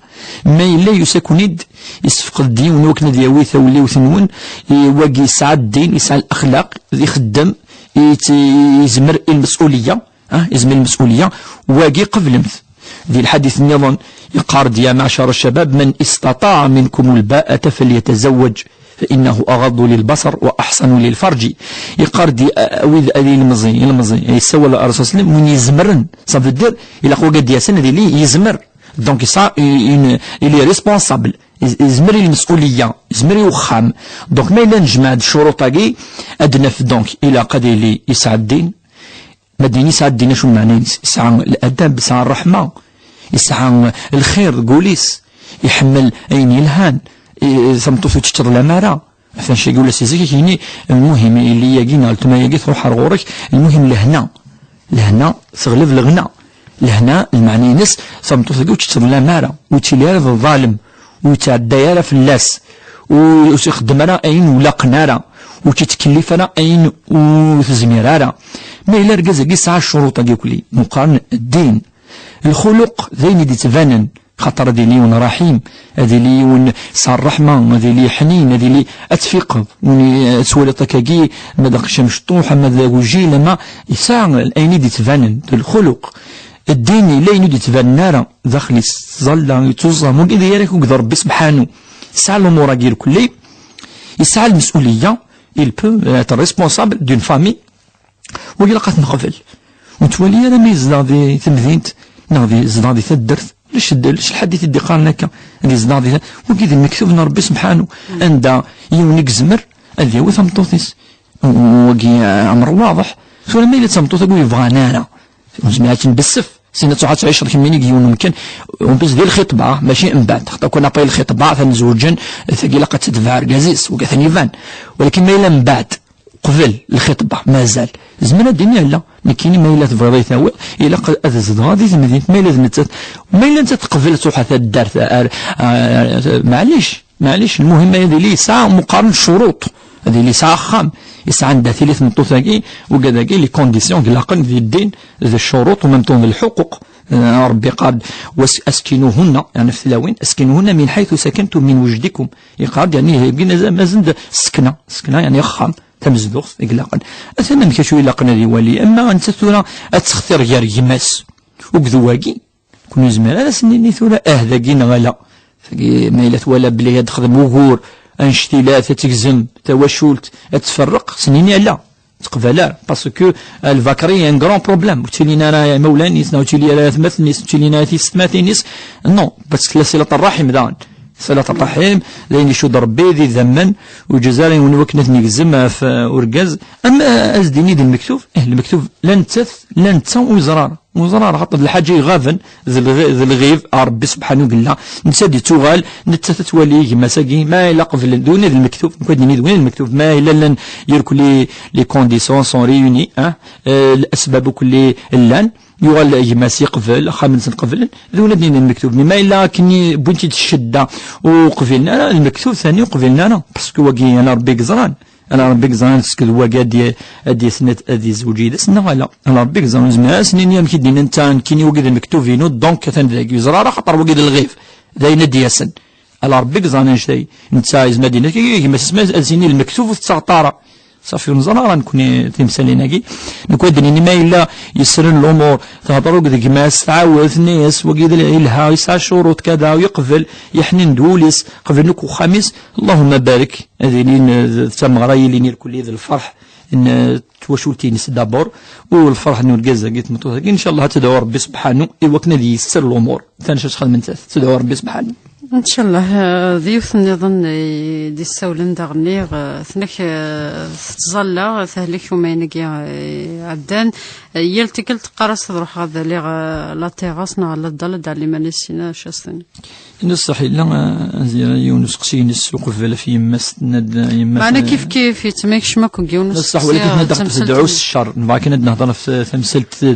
Ma yella yusa-ken-id, yessefqed-d yiwen wakken ad yawi tawelliwt-nwen, i wagi yesɛa ddin, yesɛa lexlaq, ixeddem, yet-, yezmer i lmesuliyya, ah, yezmer i lmesuliyya, wagi qeblemt. Di lḥadit nniḍen, yeqqar-d, يا معشر الشباب، من استطاع منكم الباءة فليتزوج، فإنه أغض للبصر وأحصن للفرج. Yeqqar-d, a, a, wid ad ilemẓi, ilemẓi, yessawal Rasul sallam, win yezemren, ça veut dire, ilaq wagi ad d-yasen ad yili yezmer. Donc, yesɛa une, il est responsable. Yez-, yezmer i lmesuliyya, yezmer i uxxam. Donc, ma yella nejmeɛ-d ccuruṭ-agi, ad naf, donc, ilaq ad yili yesɛa ddin. Ma d-nini yesɛa ddin, acu lmeɛna-ines? Yesɛa ladab, yesɛa ṛṛeḥma, yesɛa lxir deg wul-is, iḥemmel ayen yelhan, i, tameṭṭut ur teččeḍ lamara. Atan cagi ula si zik ak-yini, lmuhim, yelli-agi neɣ letma-agi truḥ ar ɣur-k, lmuhim lehna. Lehna teɣleb leɣna. Lehna, lmeɛna-ines, tameṭṭut-agi ur tt-teḍlam ara, ur ttili ara d ḍalem, ur yettɛedday ara fell-as, ur, ur s-ixeddem ara ayen ur laqen ara, ur tt-ittkellif ara ayen ur tezmir ara. Ma yella argaz-agi yesɛa ccuruṭ-agi akk-, meqqaren ddin, lxuluq d ayen i d-ittbanen, xaṭer ad yili yiwen raḥim, ad yili yiwen s ṛṛeḥma, ad yili ḥnin, ad yili, ad tfiqeḍ, win i, ad twaliḍ akkagi, ma d aqcic amecṭuḥ, ama d agujil, ama yesɛa ayen i d-ittbanen, d lxuluq. Ddin yella ayen ur d-ittbanen ara, daxel-is, ẓalla, yettuẓam, wagi d ayara-k deg Ṛebbi sebḥanu. Yesɛa lumuṛ-agi irkelli, yesɛa lmesuliyya, il peut être responsable d'une famille, wagi ilaq ad t-neqbel. Ur nettwali ara ma yezdeɣ di temdint, neɣ di, yezdeɣ di taddart, ulac dd-, ulac lḥaddit i d-iqqaren akka, ad yezdeɣ di ta-, wagi d lmektub n Ṛebbi sebḥanu, anda yiwen i yezmer ad yawi tameṭṭut-is. Wagi, eh, amr waḍeḥ. Tura ma yella d tameṭṭut-agi ur yebɣan ara, ur nezmir ad tt-nbessef. Sin ad truḥ ad tɛiceḍ kemmini deg yiwen umkan, en plus di lxitba, mačči mbeɛd, xaṭer kan après lxitba, atan zewǧen, tagi ilaq ad tedbeɛ argaz-is, wagi atan iban. Walakin ma yella mbeɛd, qbel lxitba, mazal. Zemren ad d-inin ala, nekkini ma yella tebɣiḍ ad yi-tawiḍ, ilaq ad zedɣeɣ di temdint, ma yella d nettat, ma yella nettat teqbel ad truḥ ar taddart, ar, ar, ar, maɛlic, maɛlic, lmuhim ad yili yesɛa meqqar n ccuruṭ, ad yili yesɛa axxam, yesɛa anda tili tmeṭṭut-agi, ugad-agi, les conditions ilaqen di ddin, d ccuruṭ, u même temps d lḥuquq. Eh, Rebbi qal-d, "Was-, askinuhunna", yani f tlawin, "askinuhunna min haythu sakantum min wujdikum." Iqal-d, yani, mazal d ssekna, ssekna, yani axxam. Tamezduɣt i ilaqen. Atan amek acu ilaqen ad iwali, ama netta tura ad textir gar gma-s akked wagi, kun yezmer ara s-nini tura ah dagi neɣ ala. Tagi ma yella twala belli ad texdem ugur, annect-ilat ad tegzem tawacult, ad tferreq, s-nini ala. Teqbal ara, parce que, euh, lbakri un grand problème. Ur ttilin ara imawlan-is, neɣ ur ttilin ara atmaten-is, ur ttilin ara tisetmatin-is. Non, parce que la silat rraḥim daɣen. Silat rraḥim, d ayen icudd Rebbi d idammen, ur yeǧǧiz ara yiwen wakken ad ten-yegzem ɣef, uh, urgaz. Ama, uh, ad s-d-yini d lmektub, eh, lmektub, la nettat, la netta ur yeẓra ara. Ur yeẓra ara, xaṭer d lḥaǧa iɣaben, d lɣi-, d lɣib, a Rebbi subḥanu yella. Netta ad d-ittuɣal, netta ad twali gma-s-agi, ma yella qeblen, d win d lmektub, nekk ad d-nini d win d lmektub, ma yella llan irkul les conditions sont réunies, hein, euh, asbab akk llan, yuɣal gma-s yeqbel, axxam-nsen qeblen, d win ad d-nini d lmektub. Mais ma yella akken i wwin-t-id ccedda ur qbilen ara, lmektub thani ur qbilen ara, parce que wagi, ala Rebbi yeẓran. Ala Rebbi yeẓran, est-ce que d wagi ad d-, ad d-yesnet, ad yezweǧ yid-s, neɣ ala? Ala Rebbi yeẓran, ur zmireɣ ad s-nini amek i d-yenna netta, nekkini wagi d lmektub-inu, donc atan dagi. Ur yeẓra ara, xaṭer wagi d lɣib, d ayen ad d-yasen. Ala Rebbi yeẓran annect-a. Netta yezmer ad d-yini, gma-s isem ad s-yini lmektub ur tettaɣeḍ ara. Safi, ur neẓra ara nekkni timsalin-agi. Nekk ad d-nini ma yella yesren lumuṛ, tehder akked gma-s, tɛawed, tenna-yas, wagi d yelha, yesɛa ccuruṭ, kada, yeqbel, yeḥnin d wul-is, qeblen akk uxxam-is, Allahumma barik, ad ilin, eh, d tameɣra yilin irkelli d lferḥ n, eh, twacult-ines d'abord, u lferḥ n urgaz-agi, tmeṭṭut-agi, ncallah ad tedɛu Rebbi subḥanu i wakken ad yesser lumuṛ. Tanca txedmen, tedɛu Rebbi subḥanu. Ncallah, eh, d yiwet nniḍen i d-issawlen daɣen, eh, tnek, eh, tettẓalla, tehlek umayen-agi, eh, ɛeddan. Eh, yal tikkelt teqqar-as ad ruḥeɣ ad aliɣ, eh, la terrasse neɣ la dalle ad d-ɛelli iman-is, sina acu as-tini. Ini ṣṣeḥ yella, eh, Azira, yiwen useqsi-ines uqbel ɣef yemma-s, tenna-d, eh, yemma-s, meɛna eh, kif kif yettma yekcem akk deg yiwen useqsi, ṣṣeḥ, walakin eh, tedɛu s ccer. Nebɣa kan ad nehder ɣef, eh, tamsalt, eh,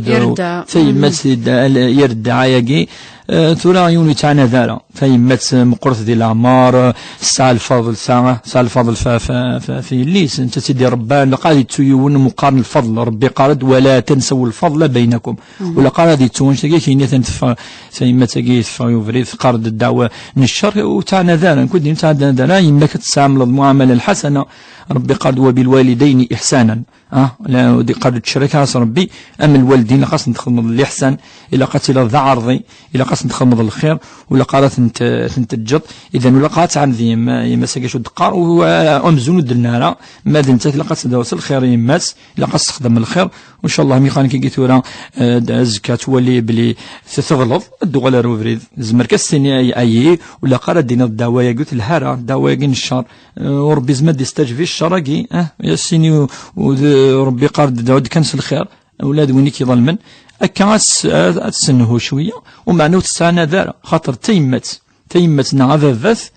tayemmat, mm, tedɛa, yir ddeɛa-agi. Eh, tura yiwen ur yettɛanad ara. Tayemmat, eh, meqqret di leɛmer, eh, tesɛa lfeḍl, tesɛa, tesɛa lfeḍl f, f, f, f yelli-s, netta i tt-id-irebban, ilaq ad yettu yiwen meqqar n lfeḍl. Rebbi iqqar-d, "Wala tansaw lfeḍla baynakum." Ulaqar ad yettu annect-agi, akken teffeɣ, tayemmat-agi teffeɣ i ubrid, teqqar-d ddeɛwa n ccer, ur ttɛanad ara, nekk ur d-nini ur ttɛanad ara, yemma-k ad tesɛamleḍ muɛamala lḥasana, Rebbi iqqar-d, "Wa bilwalidayni iḥsanan." Ah, la, ur d-iqqar ur ttcerrik ara s Rebbi, am lwaldin, ilaq ad sen-txedmeḍ liḥsan, ilaq ad tiliḍ d aɛerḍi, ilaq ad sen-txedmeḍ lxir, ur ilaq ara ad tent-, ad ten-teǧǧeḍ, idan ur ilaq ara ad tɛaned yemma-, yemma-s-agi acu d-teqqar, u, uh, amzun ur d-tenna ara, ma d nettat ilaq ad tedɛu s lxir i yemma-s, ilaq ad s-texdem lxir, u ncallah mi xanek agi tura, eh, d-, azekka ad twali belli t-, teɣleḍ, ad d-tuɣal ar ubrid. Tezmer kan ad s-tini ay, ayi, ur ilaq ara ad d-tiniḍ ddeɛwa-agi ur telha ara, ddeɛwa-agi n ccer, eh, u Rebbi yezmer ad d-istaǧeb i ccer-agi, eh, ad s-tini u, u d, Rebbi iqqar-d dɛu-d kan s lxir, ula d win i k-iḍelmen. Akka ad s-, ad, ad tessenhu cwiya, u meɛna ur tettɛanad ara, xaṭer d tayemmat, tayemmat neɣ ababat,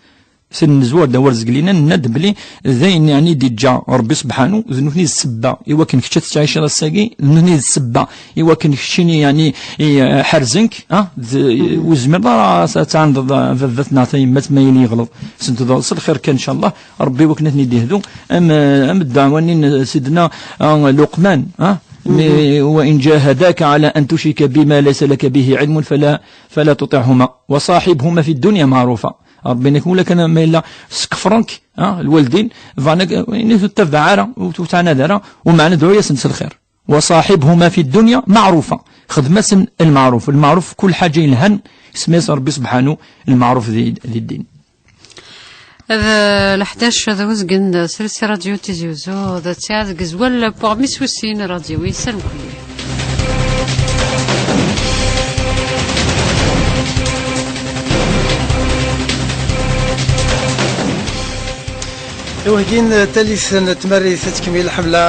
Sel nezwar-d awal zeglina, nenna-d belli d ayen, yeɛni, i d-iǧǧa Rebbi subḥanu, d nutni i d ssebba i wakken kečč ad tettɛiciḍ ass-agi, d nutni i d ssebba i wakken keččini, yeɛni, i, eh, ḥerzen-k, ah, d, ur tezmireḍ ara ad tɛandeḍ, eh, baba-t neɣ tayemmat ma yili yeɣleḍ. Sent-, s lxir kan, ncallah, Rebbi i wakken ad ten-id-ihdu, am, eh, am ddeɛwa-nni n Sidna, ah, Luqman, ah, mi, "وإن جاهداك على أن تشرك بي ما ليس لك به علم فلا، فلا تطعهما وصاحبهما في الدنيا معروفا." Rebbi yenna-k, ula kan ma yella skefren-k, ah, lwaldin, bɣan ad, ini ur tettabaɛ ara, ur tettɛanad ara, u meɛna dɛu-yasen s lxir. "وصاحبهما في الدنيا معروفا." Xdem-asen lmeɛruf. Lmeɛruf, kul ḥaǧa yelhan, isemma-yas Rebbi subḥanu lmeɛruf di, di ddin. D leḥdac d uzgen, srid si Radio Tizi Uzzu, d tia deg zwal n uɣmis wis sin, Radio Wisan Kulli. Wehgin talit n tmerrit tettkemmil ḥemla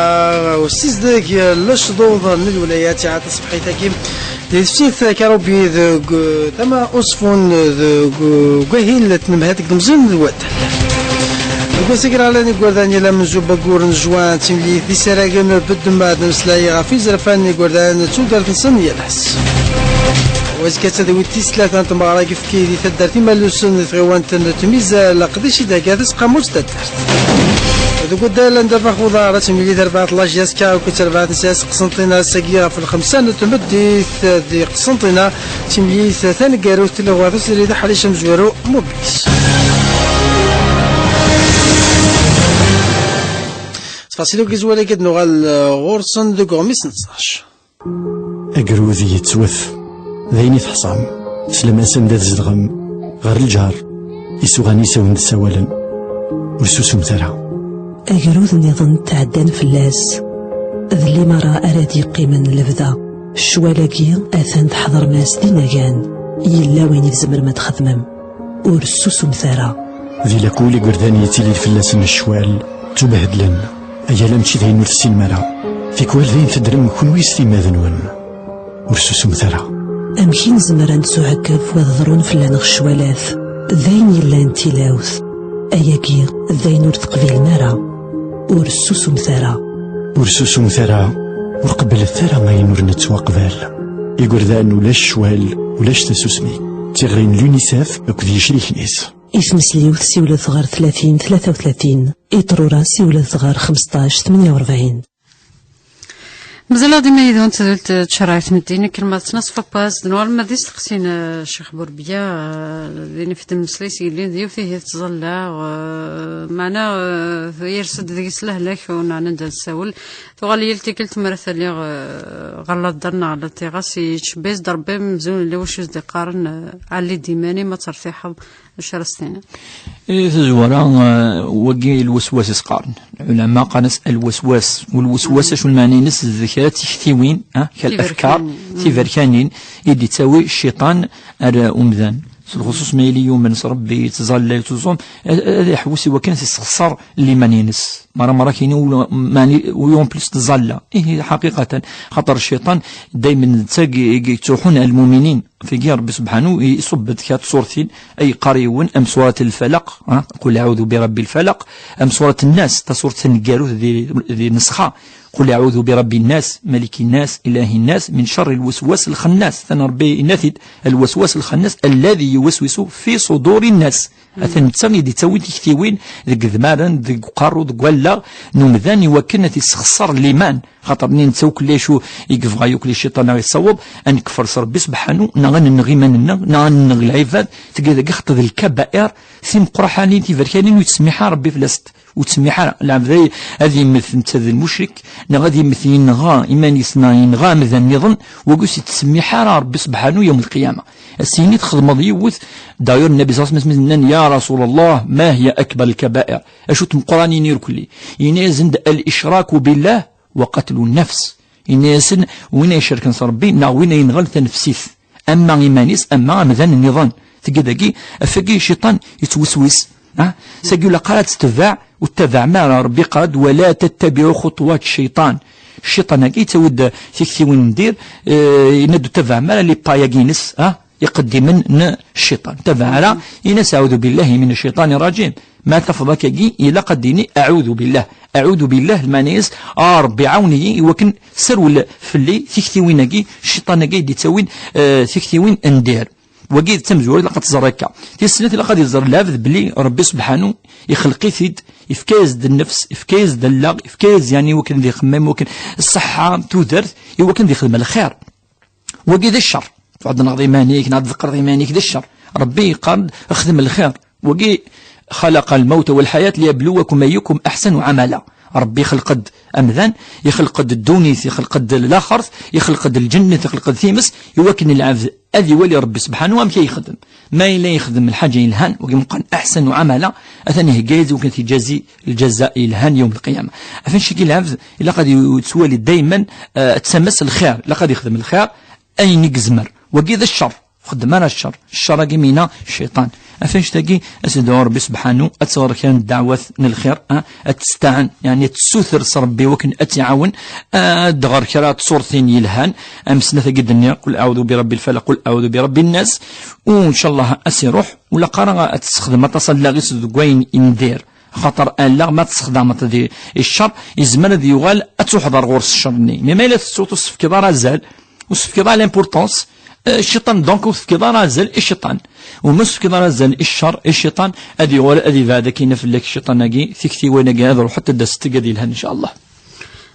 usizdeg n lecḍuḍ n lwilaya tiɛad taṣebḥit-agi di tefsit Karubi deg tama usfun deg wahil n tnemhat deg temẓin d waddal. Deg wass agraɣlan igerdan yal amenzu n waggur n juin d timlilit d isaragen beddem ad nemmeslay ɣef izerfan n igerdan d tudert-nsen yal ass. Wazekka d tadawit tis tlata n tmeɣra deg Fki di taddart Imalusen di tɣiwant n Tmizal, aqdic i d-thegga Taseqqamut n taddart. Deg waddal anda bax uḍar ad temlili tarbaɛt n la J S K akked tarbaɛt n S S Qsenṭina ass-agi ɣef lxemsa n tmeddit di Qsenṭina, timlilit taneggarut tella ɣer usirri d aḥric amezwaru Mubis. Tfaṣil ugizwal-agi ad nuɣal, eh, ɣur-sen deg uɣmis n ttac. Agrud yettwet, d ayen i teḥṣam. Teslam-as anda tzedɣem, ɣer lǧar, isuɣan-is a wen-d-ssawalen. Ur susumt ara. Agrud nniḍen tɛeddan fell-as. D limaṛa ara d-yeqqimen lebda. Ccwal-agi atan tḥeḍrem-as d inagan. Yella win i tzemrem ad txedmem. Ur ssusumet ara. Di lakul igerdan yettilin fell-asen ccwal, ttubhedlen. Ayala mačči d ayen ur tessinem ara. Tikwal d ayen teddrem kenwi s timmad-nwen. Ur ssusumet ara. Amek i nezmer ad nettuɛekkef wa d-ḍrun fell-aneɣ ccwalat? D ayen yellan d tilawt. Ayagi d ayen ur teqbilem ara. Ur ssusumet ara. Ur ssusumet ara, ur qebblet ara ayen ur nettwaqbal. Igerdan ulac ccwal, ulac tasusmi. D tiɣri n l'UNICEF akked yecriken-is. I tmesliwt siwlet ɣer tlatin tlata u tlatin, i ṭrura siwlet ɣer xmesṭac tmenya u rebɛin. Mazal-aɣ dima yid-wen tadult tcerɛit n ddin, akken ma tettnaṣfa pas d nuɣal ma d isteqsin, eh, Ccix Burbiya, eh, din i f-d-nemmeslay s yellin d yiwet ihi tettẓalla, eh, meɛna, eh, yers-d deg-s lehlak ur neɛni ad nessawel. Tuɣal yal tikkelt mi ara taliɣ, eh, ɣer laddar neɣ ɣer tiɣas, yettcebbi-as-d Rebbi amzun yella wacu i s-d-iqqaren, eh, ɛelli-d iman-im ad tertiḥeḍ. Acu ara s-tiniḍ? I tazwara, eh, wagi lweswas i s-qqaren. Lɛulama qqaren-as lweswas. U lweswas, acu lmeɛna-ines? D kra n tiktiwin, ah, kra n afkar, tiberkanin, i d-ittawi cciṭan ar umdan. S lxuṣuṣ ma yili yumen s Rebbi, yettẓalla, yettuẓum, ad, ad iḥewwes i wakken ad yessexṣer liman-ines. Mara mara kini u, mani, u en plus tẓalla. Ihi, ḥaqiqatan, xaṭer cciṭan daymen d tagi i yettruḥun ar lmuminin. Tagi Rebbi subḥanu iṣubb-d kra n tsurtin ay yeqqar yiwen, am surat Lfalaq, ah, qul aɛudu bi rabbi lfalaq, am surat Nnas, tasurt taneggarut di, di Nesxa, qul aɛudu bi rabbi nnas, maliki nnas, ilahi nnas, min carri lweswas lxennas. Atan Rebbi yenna-t-id, alweswas lxennas, alladi yuweswisu fi suduri nnas. Atan netta i d-ittawin tiktiwin deg idmaren, deg uqerru, deg wallaɣ n umdan, i wakken ad t-issexṣer liman. Xaṭer-nni netta akk lli acu i yebɣa yakk lli cciṭan a ɣ-yessaweḍ, ad nekfer s Rebbi subḥanu, neɣ ad nenneɣ iman-nneɣ, neɣ ad nenneɣ lɛibad, tagi dagi xaṭer d lkabair timeqqraḥanin tiberkanin ur yettsemmiḥ ara Rebbi fell-asent. Ur yettsemmiḥ ara. Lɛebd ay, ad yemmet netta d lmucrik, neɣ ad yemmet yenɣa iman-is, neɣ yenɣa amdan nniḍen, wagi ur s-yettsemmiḥ ara Rebbi subḥanu yawm lqiyama. As-yini txedmeḍ yiwet, d'ailleurs Nnabi ṣalla Llahu ɛalayhi wa sallam nnan, ya Rasul Allah, ma hiya akbar lkabair? Acu tmeqqranin irkelli? Yenna-yasen-d al-icraku billah wa qatlu nnafs. Yenna-yasen, win ay icerken s Rebbi, neɣ win ay yenɣen tanefsit. Ama iman-is, ama amdan nniḍen. Tigi dagi, afagi cciṭan yettweswis. Ah, sagi ur ilaq ara ad tetbeɛ, ur tettabaɛem ara. Rebbi yeqqar-d, wala tattabiɛu xuṭuwat cciṭan. Cciṭan-agi yettawi-d tiktiwin n dir, eh, yenna-d ur tettabaɛem ara les pas-agi-ines, ah, iqeddimen n cciṭan. Tabaɛ ara, ini-as, aɛudu billahi min cciṭani rajim. Ma tafeḍ akkagi, ilaq ad d-tini, aɛudu billah. Aɛudu billah, lmeɛna-is, a Rebbi, ɛawen-iyi, i wakken serwel fell-i tiktiwin-agi, cciṭan-agi i d-ittawin, eh, tiktiwin n dir. Wagi d tamezwarut, ilaq ad tẓer akka. Tis snat, ilaq ad iẓer lɛebd belli Rebbi subḥanu ixleq-it-id, ifka-yas-d nnefs, ifka-yas-d allaɣ, ifka-yas, yeɛni, i wakken ad ixemmem, i wakken ṣṣeḥḥa, tudert, i wakken ad ixdem lxir. Wagi d ccer. Tɛuddneḍ iman-ik, neɣ tḍeqqreḍ iman-ik, d ccer. Rebbi yeqqar-d, xdem lxir. Wagi, خلق الموت والحياة ليبلوكم أيكم أحسن عملا. Rebbi ixleq-d amdan, ixleq-d ddunit, ixleq-d laxert, ixleq-d lǧennet, ixleq-d times, i wakken lɛebd ad iwali Rebbi subḥanu amek ay yexdem. Ma yella yexdem lḥaǧa yelhan, wagi meqqar أحسن عملا, atan ihegga-yas i wakken ad t-ijazi lǧaza yelhan yawm lqiyama. Ɣef annect-agi lɛebd, ilaq ad yettwali dayman, eh, ad t-tama s lxir, ilaq ad yexdem lxir, ayen i yezmer. Wagi d ccer. Xeddem ara ccer. Ccer-agi mina cciṭan. Af annect-agi, ad s-idɛu Ṛebbi sebḥanu, ad tɣer kra n ddeɛwat n lxir, ah, ad testaɛen, yeɛni ad tessuter s Ṛebbi wakken ad tt-iɛawen, ad tɣer kra n tṣurtin yelhan, am snat-agi d-nniɣ, qul aɛudu bi ṛebbi lfalaq, qul aɛudu bi ṛebbi nnas, u ncallah ad s-iruḥ, ur ilaq ara ad tessexdem aṭas allaɣ-is deg wayen indir. Axaṭer allaɣ ma tessexdameḍ di, i ccer, yezmer ad yuɣal ad tuḥḍer ɣur-s ccer-nni. Mais ma yella tettuḍ ur s-tefkiḍ ara azal, ur s-tefkiḍ ara l'importance, eh, cciṭan, donc ur tefkiḍ ara azal i cciṭan. U ma ur s-tefkiḍ ara azal i ccer, i cciṭan, ad yuɣal ad yebɛed akkin fell-ak cciṭan-agi, tiktiwin-agi ad ruḥent ad d-asent tigad yelhan, ncallah.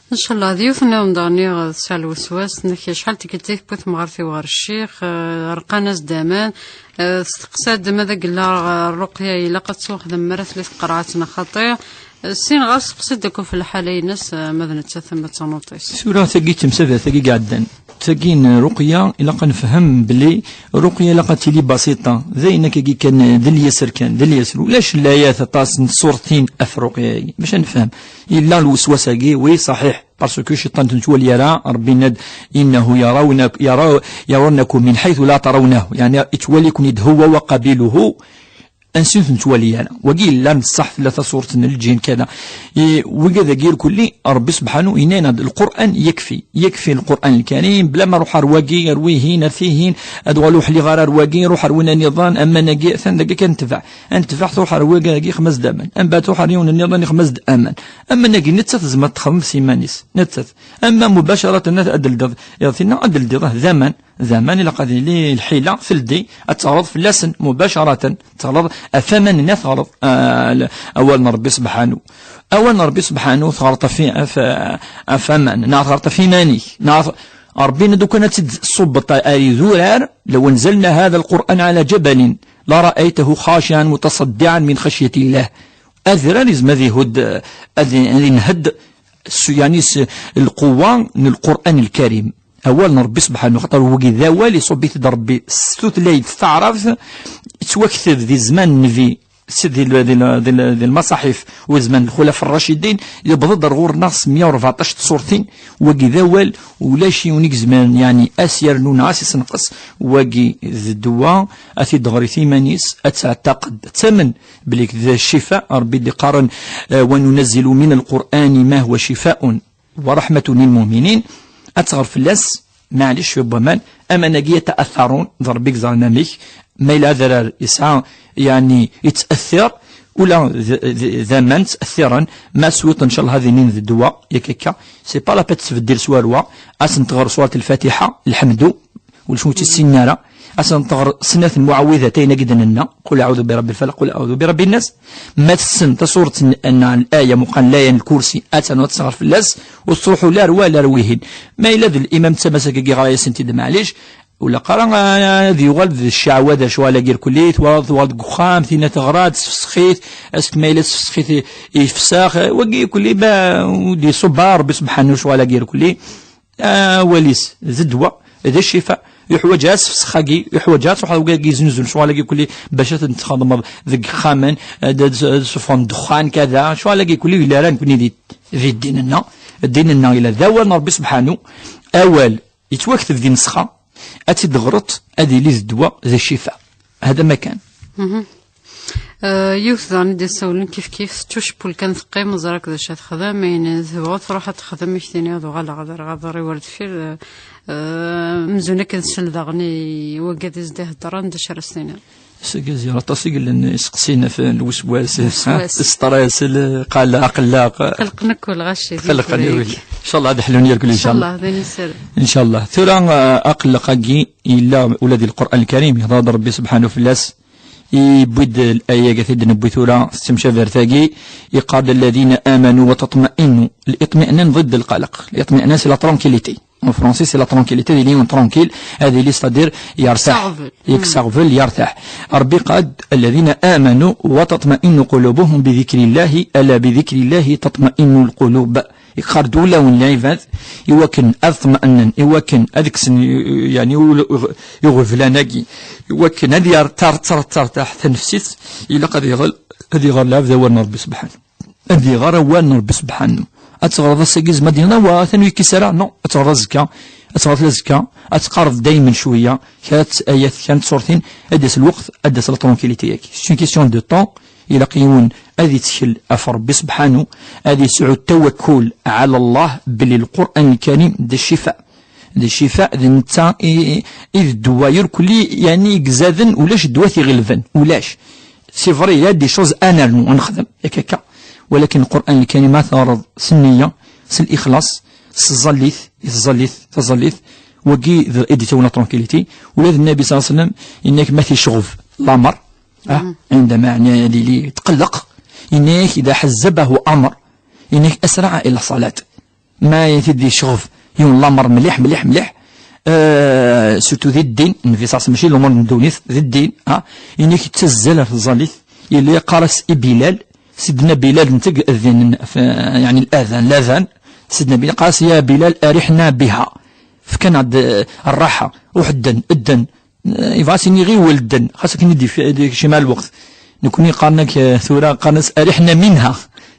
Ncallah, d yiwet nniḍen daɣen i tesɛa lweswas, nek acḥal tikkelt i tewwi temɣart-iw ɣer ccix, eh, rqan-as-d aman, eh, testeqsa-d ma d agella ɣer ṛṛuqya ilaq ad ttwaxdem mi ara tili tqerɛet neɣ xaṭi. Eh, sin ɣas seqsi-d akk ɣef lḥala-ines, eh, ma d nettat ama d tamuṭ-is. Tura tagi d temsabert tagi i iɛeddan. Tagi n ṛuqya, ilaq ad nefhem belli ṛuqya ilaq ad tili basiṭa. D ayen akkagi kan, d lyaser kan, d lyaser. Ulac layat aṭas n tṣurtin ɣef ṛuqya-agi. Bac ad nefhem. Yella lweswas-agi, wi, ṣaḥiḥ. Parce que cciṭan ur t-nettwali ara, Ṛebbi yenna-d, إنه يرون-، يرو-، يرونكم من حيث لا ترونهم. Yeɛni, yettwali-ken-id هو وقبيله, ansi ur t-nettwali ara. Wagi yellan ṣṣeḥ, tella taṣurt n lǧin, kada. I, wigad-agi irkelli, Ṛebbi sebḥanu yenna-d, Lqur'an yakfi, yakfi Lqur'an Lkarim, bla ma ruḥ ar wagi, ar wihin, ar tihin, ad uɣal ur ḥliɣ ara ar wagi, ruḥ ar win nniḍen, aman-agi, atan dagi kan tbeɛ. Ad netbeɛ, truḥ ar wigad-agi, ixem-as-d aman. Mbeɛd truḥ ar yiwen nniḍen, ixem-as-d aman. Aman-agi, nettat tezmer texdem s iman-is, nettat. Ama mubacaratan ad d-teldiḍ, iḍ tinna ad d-teldiḍ, ah, d aman, d aman, ilaq ad yili lḥila, teldi, ad teɣreḍ fell-asen mubacaratan, teɣreḍ ɣef waman-nni, ad teɣreḍ, ah, l-, awal n Ṛebbi sebḥanu. Awal n Ṛebbi sebḥanu, teɣreḍ ɣef, ɣef, ɣef waman, neɣ teɣreḍ ɣef iman-ik, neɣ ɣef-, Ṛebbi yenna-d, lukan ad tt-id-ṣubbeḍ ar idurar, لو أنزلنا هذا القرآن على جبل لرأيته خاشعا متصدعا من خشية الله. Adrar yezmer ad ihudd, ad, ad inhedd s, yeɛni s lquwa n Lqur'an Lkarim. Awal n Ṛebbi sebḥanu, xaṭer wagi d awal iṣubb-it-id Ṛebbi s tutlayt taɛrabt, yettwakteb di zzman n Nnbi, s-, di l-, di l-, di l-, di lmaṣaḥif u zzman n Lxulafa Rracidin, yewweḍ-d ar ɣur-neɣ s meyya u rbeɛṭac tṣurtin, wagi d awal, ulac yiwen i izemren, yeɛni, ad s-yernu neɣ ad s-isenqes, wagi d ddwa, ad t-id-tɣer i timan-is, ad teɛtaqed, ad tamen, belli d ccifa, Ṛebbi d-iqqaren, eh, وننزل من القرآن ما هو شفاء ورحمة للمؤمنين, ad tɣer fell-as, maɛlic, cwiṭ n waman, aman-agi yata'atharun, d Ṛebbi i yeẓran amek, ma yella adrar yesɛa, yeɛni, yett'athir, ula d, d, d aman tt'athiren, ma s wiṭ, ncallah, ad inin d ddwa, yak akka, c'est pas la peine ad tesbeddil s warwa, ad sen-tɣer surat Lfatiḥa, lḥemdu, ulac ur tt-ssinen ara, ad sen-tɣer snat n muɛawidatayn-agi d-nenna, qul aɛudu bi ṛebbi lfalaq, qul aɛudu bi ṛebbi nnas, ma tessen tasurt n, n, n laya, meqqar laya n lkursi, ad tanu ad tesɣer fell-as, ur tettruḥu la ar wa la ar wihin. Ma yella d limam d tamasak-agi, ɣer-asent-id, maɛlic, ur ilaq ara, ah, ad yuɣal d cceɛwa d ccɣel-agi irkelli, twalaḍ, tuɣal deg uxxam, tinna teɣra-d, tessefsex-it, est-ce que ma yella tessefsex-it i, ifsex, wagi irkelli, ba, ur d-iṣubb ara Ṛebbi sebḥanu ccɣel-agi irkelli. Awal-is d ddwa, d ccifa, yeḥwaǧ asefsex-agi, yeḥwaǧ ad truḥeḍ wagi yeznuzun ccɣel-agi kulli bac ad ten-txedmeḍ deg yixxamen, ad, ad, ad suffɣen ddexxan, kada, ccɣel-agi kulli yella ara nekni di, di ddin-nneɣ. Ddin-nneɣ yella d awal n Ṛebbi sebḥanu, awal yettwakteb di nnessxa, ad tt-id-teɣreḍ, ad yili d ddwa, d ccifa. Hada ma kan. Mhm. Eh, yiwet daɣen i d-isawlen kif kif, tettucewwel kan teqqim, ẓer akk d acu ad texdem, ayen tebɣu truḥ ad texdem, i k-tini ad uɣaleɣ ad rreɣ aḍar-iw ar deffir, eh, eh, amzun akken selleɣ daɣen i wagad i s-d-iheddren, d acu ara s-tiniḍ? Seg ziɣ aṭas i yellan iseqsiyen ɣef lweswas, lweswas, stress, lqalaq, aqelleq. Qelqen akk lɣaci di qelqen, wi. Ncallah ad ḥlun yerkul, ncallah. Ncallah, d ayen nessaram. Ncallah. Tura, eh, aqelleq-agi yella ula di Lqur'an Lkarim, yehder-d Ṛebbi sebḥanu fell-as. Yewwi-d laya-agi i d-newwi tura, tettemcabert-agi, yeqqar-d: الذين آمنوا وتطمئن. L'iṭmi'nan ضد القلق. L'iṭmi'nan, c'est la tranquillité. En français, c'est la tranquillité, ad yili yiwen tranquille, ad yili, c'est-à-dire, yertaḥ. Yesseɣvel. Yesseɣvel, yertaḥ. Ṛebbi yeqqar-d: الذين آمنوا وتطمئن قلوبهم بذكر الله، ألا بذكر الله تطمئن القلوب. Yeqqar-d ulawen n lɛibad, iwakken ad ṭma'nen, iwakken ad kksen, yeɛni, ul-, iɣeblan-agi, iwakken ad yar-, tar-, tar-, tartaḥ tanefsit, ilaq ad iɣer, ad iɣer lɛebd awal n Ṛebbi sebḥanu. Ad iɣer awal n Ṛebbi sebḥanu. ad teɣreḍ ass-agi, zma d-yenna wa atan ur yekkis ara. Non, ad teɣreḍ azekka, ad teɣreḍ azekka, ad teqqareḍ daymen cwiya kra n ayat, kra n tsurtin, ad d-yas lweqt, ad d-tas la tranquillité-agi. C'est une question de temps. Ilaq yiwen ad yettkel ɣef Rebbi subḥanu, ad yesɛu tawakkul ɛala Allah belli Lqur'an Lkarim d ccifa. D ccifa, d netta i, i d ddwa irkelli, yeɛni i izaden, ulac ddwa t-iɣelben, ulac. C'est vrai, il y a des choses ad nernu, ad nexdem, yak akka. Walakin Lqur'an Lkarim ad teɣreḍ s nniya, s lixlaṣ, s tẓallit, i tẓallit, taẓallit, wagi d, i d-ittawin la tranquillité. Ula d Nnabi صلى الله عليه وسلم, yenna-k ma t-icɣeb lamer, ah, عندما, yeɛni, ad yili yetqelleq, yenna-k إذا حزبه أمر, yenna-k أسرع إلى الصلاة. Ma t-id-icɣeb yiwen lamer mliḥ, mliḥ, mliḥ, euh, surtout di ddin, Nnabi صلى الله عليه وسلم, mačči lumuṛ n ddunit, di ddin, ah, yenna-k yettazzal ar tẓallit, yella yeqqar-as i Bilal, Sidna Bilal nteg ddin, f-, yeɛni الأذان, الأذان, Sidna Bilal yeqqar-as يا بلال أرحنا بها, fkan-aɣ-d, eh, rraḥa, uḥedden, dden, eh, yebɣa ad s-yini ɣiwel dden, xas akken i d-yef-, i d-yekcem ar lweqt. Nekni qqaren-ak, eh, tura qqaren-as أرحنا منها,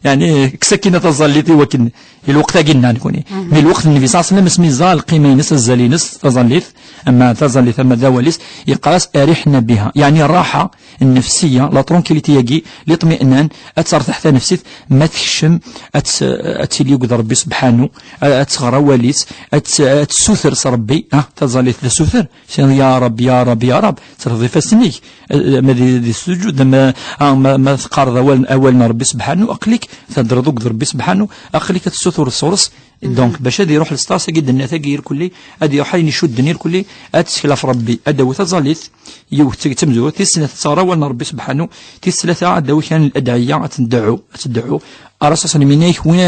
yeɛni, kkes akkin a taẓallit i wakken, i lweqt-agi nna nekni. Mais lweqt n Nnabi صلى الله عليه وسلم, asmi yeẓra lqima-ines, azal-ines, taẓallit, ama taẓallit, ama d awal-is, yeqqar-as أرحنا بها, yeɛni rraḥa, nnefsiya, la tranquillité-agi, liṭmi'nan, ad tertaḥ tanefsit, ma tekcem, ad t-, ad tili akked Rebbi subḥanu, ad, ad tɣer awal-is, ad t-, ad tessuter s Rebbi, ah, taẓallit d asuter, s-, ya Reb, ya Reb, ya Reb, terfeḍ ifassen-ik, eh, ama di, di sujud, ama, ah, ma, ma teqqareḍ awal, awal n Rebbi subḥanu, aql-ik theddreḍ akked Rebbi subḥanu, aql-ik ad tessutureḍ sɣur-s, Donc, bac ad iruḥ lestas-agi d-nenna tagi irkelli, ad iruḥ ayen icudden irkelli, ad tettkel ɣef Rebbi, ad d-tawi taẓallit, yiwet d tamezwarut, tis snat ad teɣra awal n Rebbi subḥanu, tis tlata ad d-tawi kra n ladɛiya, ad teddeɛɛu, ad teddeɛɛu. Ṛṛasul صلى الله عليه وسلم yenna-ak win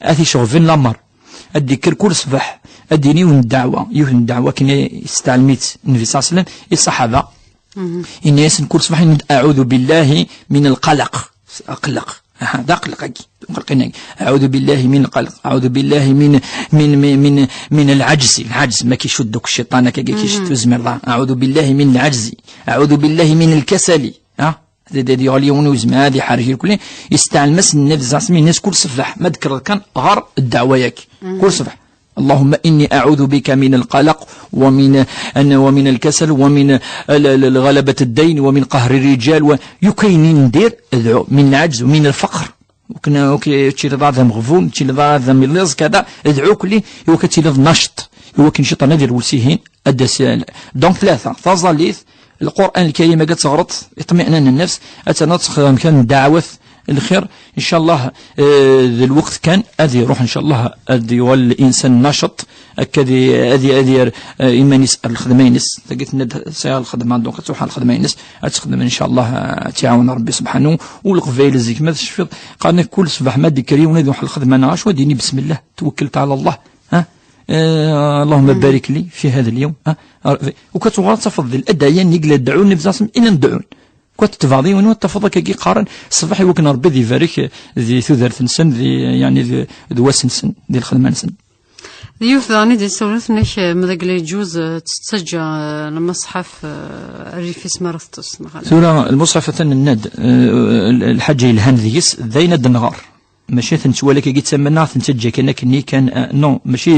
ad t-iceɣben lamer, ad d-ikker kul ṣṣbeḥ, ad d-yini yiwet n ddeɛwa, yiwet n ddeɛwa akken yesteɛlem-itt Nnbi صلى الله عليه وسلم i ṣṣaḥaba. Yenna-yasen kul ṣṣbeḥ, yenna-d: أعوذ بالله من القلق. Aqelleq. Aha, d aqelleq-agi. Aqelleq-agi. أعوذ بالله من القلق. أعوذ بالله من، من، من، من، من العجز. العجز, ma k-icudd akk cciṭan akka, k-icudd ur tezmireḍ ara. أعوذ بالله من العجز. أعوذ بالله من الكسل. Ha? Ad, ad, ad yuɣal yiwen ur yezmir ad iḥerrek irkelli. Yesteɛlem-as Nnbi صلى الله عليه وسلم, yenna-as kul ṣṣbeḥ, ma d-tekkreḍ kan, ɣer ddeɛwa-yagi. Kul ṣṣbeḥ. اللهم إني أعوذ بك من القلق ومن، أن، ومن الكسل ومن ال-، ال-، ال-، غلبة الدين ومن قهر الرجال و-، يكاين ندير ادعو من العجز ومن الفقر. وكنا، وكي تشيل ضعف مغفول، تشيل ضعف مليز كذا، ادعو كلي، وكتشيل نشط، وكن شيطان ندير ولسيهين، أدس. Donc ثلاثة، تظليث، القرآن الكريم قد صغرت، اطمئنان النفس، أتنا تخدم كان دعوات الخير، إن شاء الله، آه، ذا الوقت كان أذي يروح، إن شاء الله، أذي يولي الإنسان نشط، أكذي، أذي، أذي، آه، إما نسأل الخدمة ينس، تلقيت ند سيا الخدمة، donc تروح على الخدمة ينس، أتخدم إن شاء الله، آه، تعاون ربي سبحانه، والقبايل الزيك ما تشفيض، قالنا كل صباح ما ديكري ونادي نروح الخدمة، أنا شو ديني، بسم الله، توكلت على الله، ها؟ آه، اللهم بارك لي في هذا اليوم، ها؟ وكتوغا تفضل الأدعية نقل الدعون نبزاسم إلى ندعون. Kua tettebɛeḍ yiwen, wa tafeḍ akka i qqaren ṣṣbeḥ i wakken Ṛebbi ad ibarek di tudert-nsen, di, yeɛni di, d wass-nsen, di lxedma-nsen. D yiwet daɣen i d-yessawlen, tenna-k, eh, ma d agla yeǧǧuz, eh, tettaǧǧa, eh, lmeṣḥaf, eh, rrif-is mi ara teṭṭes, neɣ ala? Tura, lmuṣḥaf atan nenna-d, eh, l-, lḥaǧa yelhan deg-s, d ayen ad d-nɣer. Mačči ad ten-nettwali akka i d tama-nneɣ, ad ten-teǧǧa kan akken-nni kan, eh, non, mačči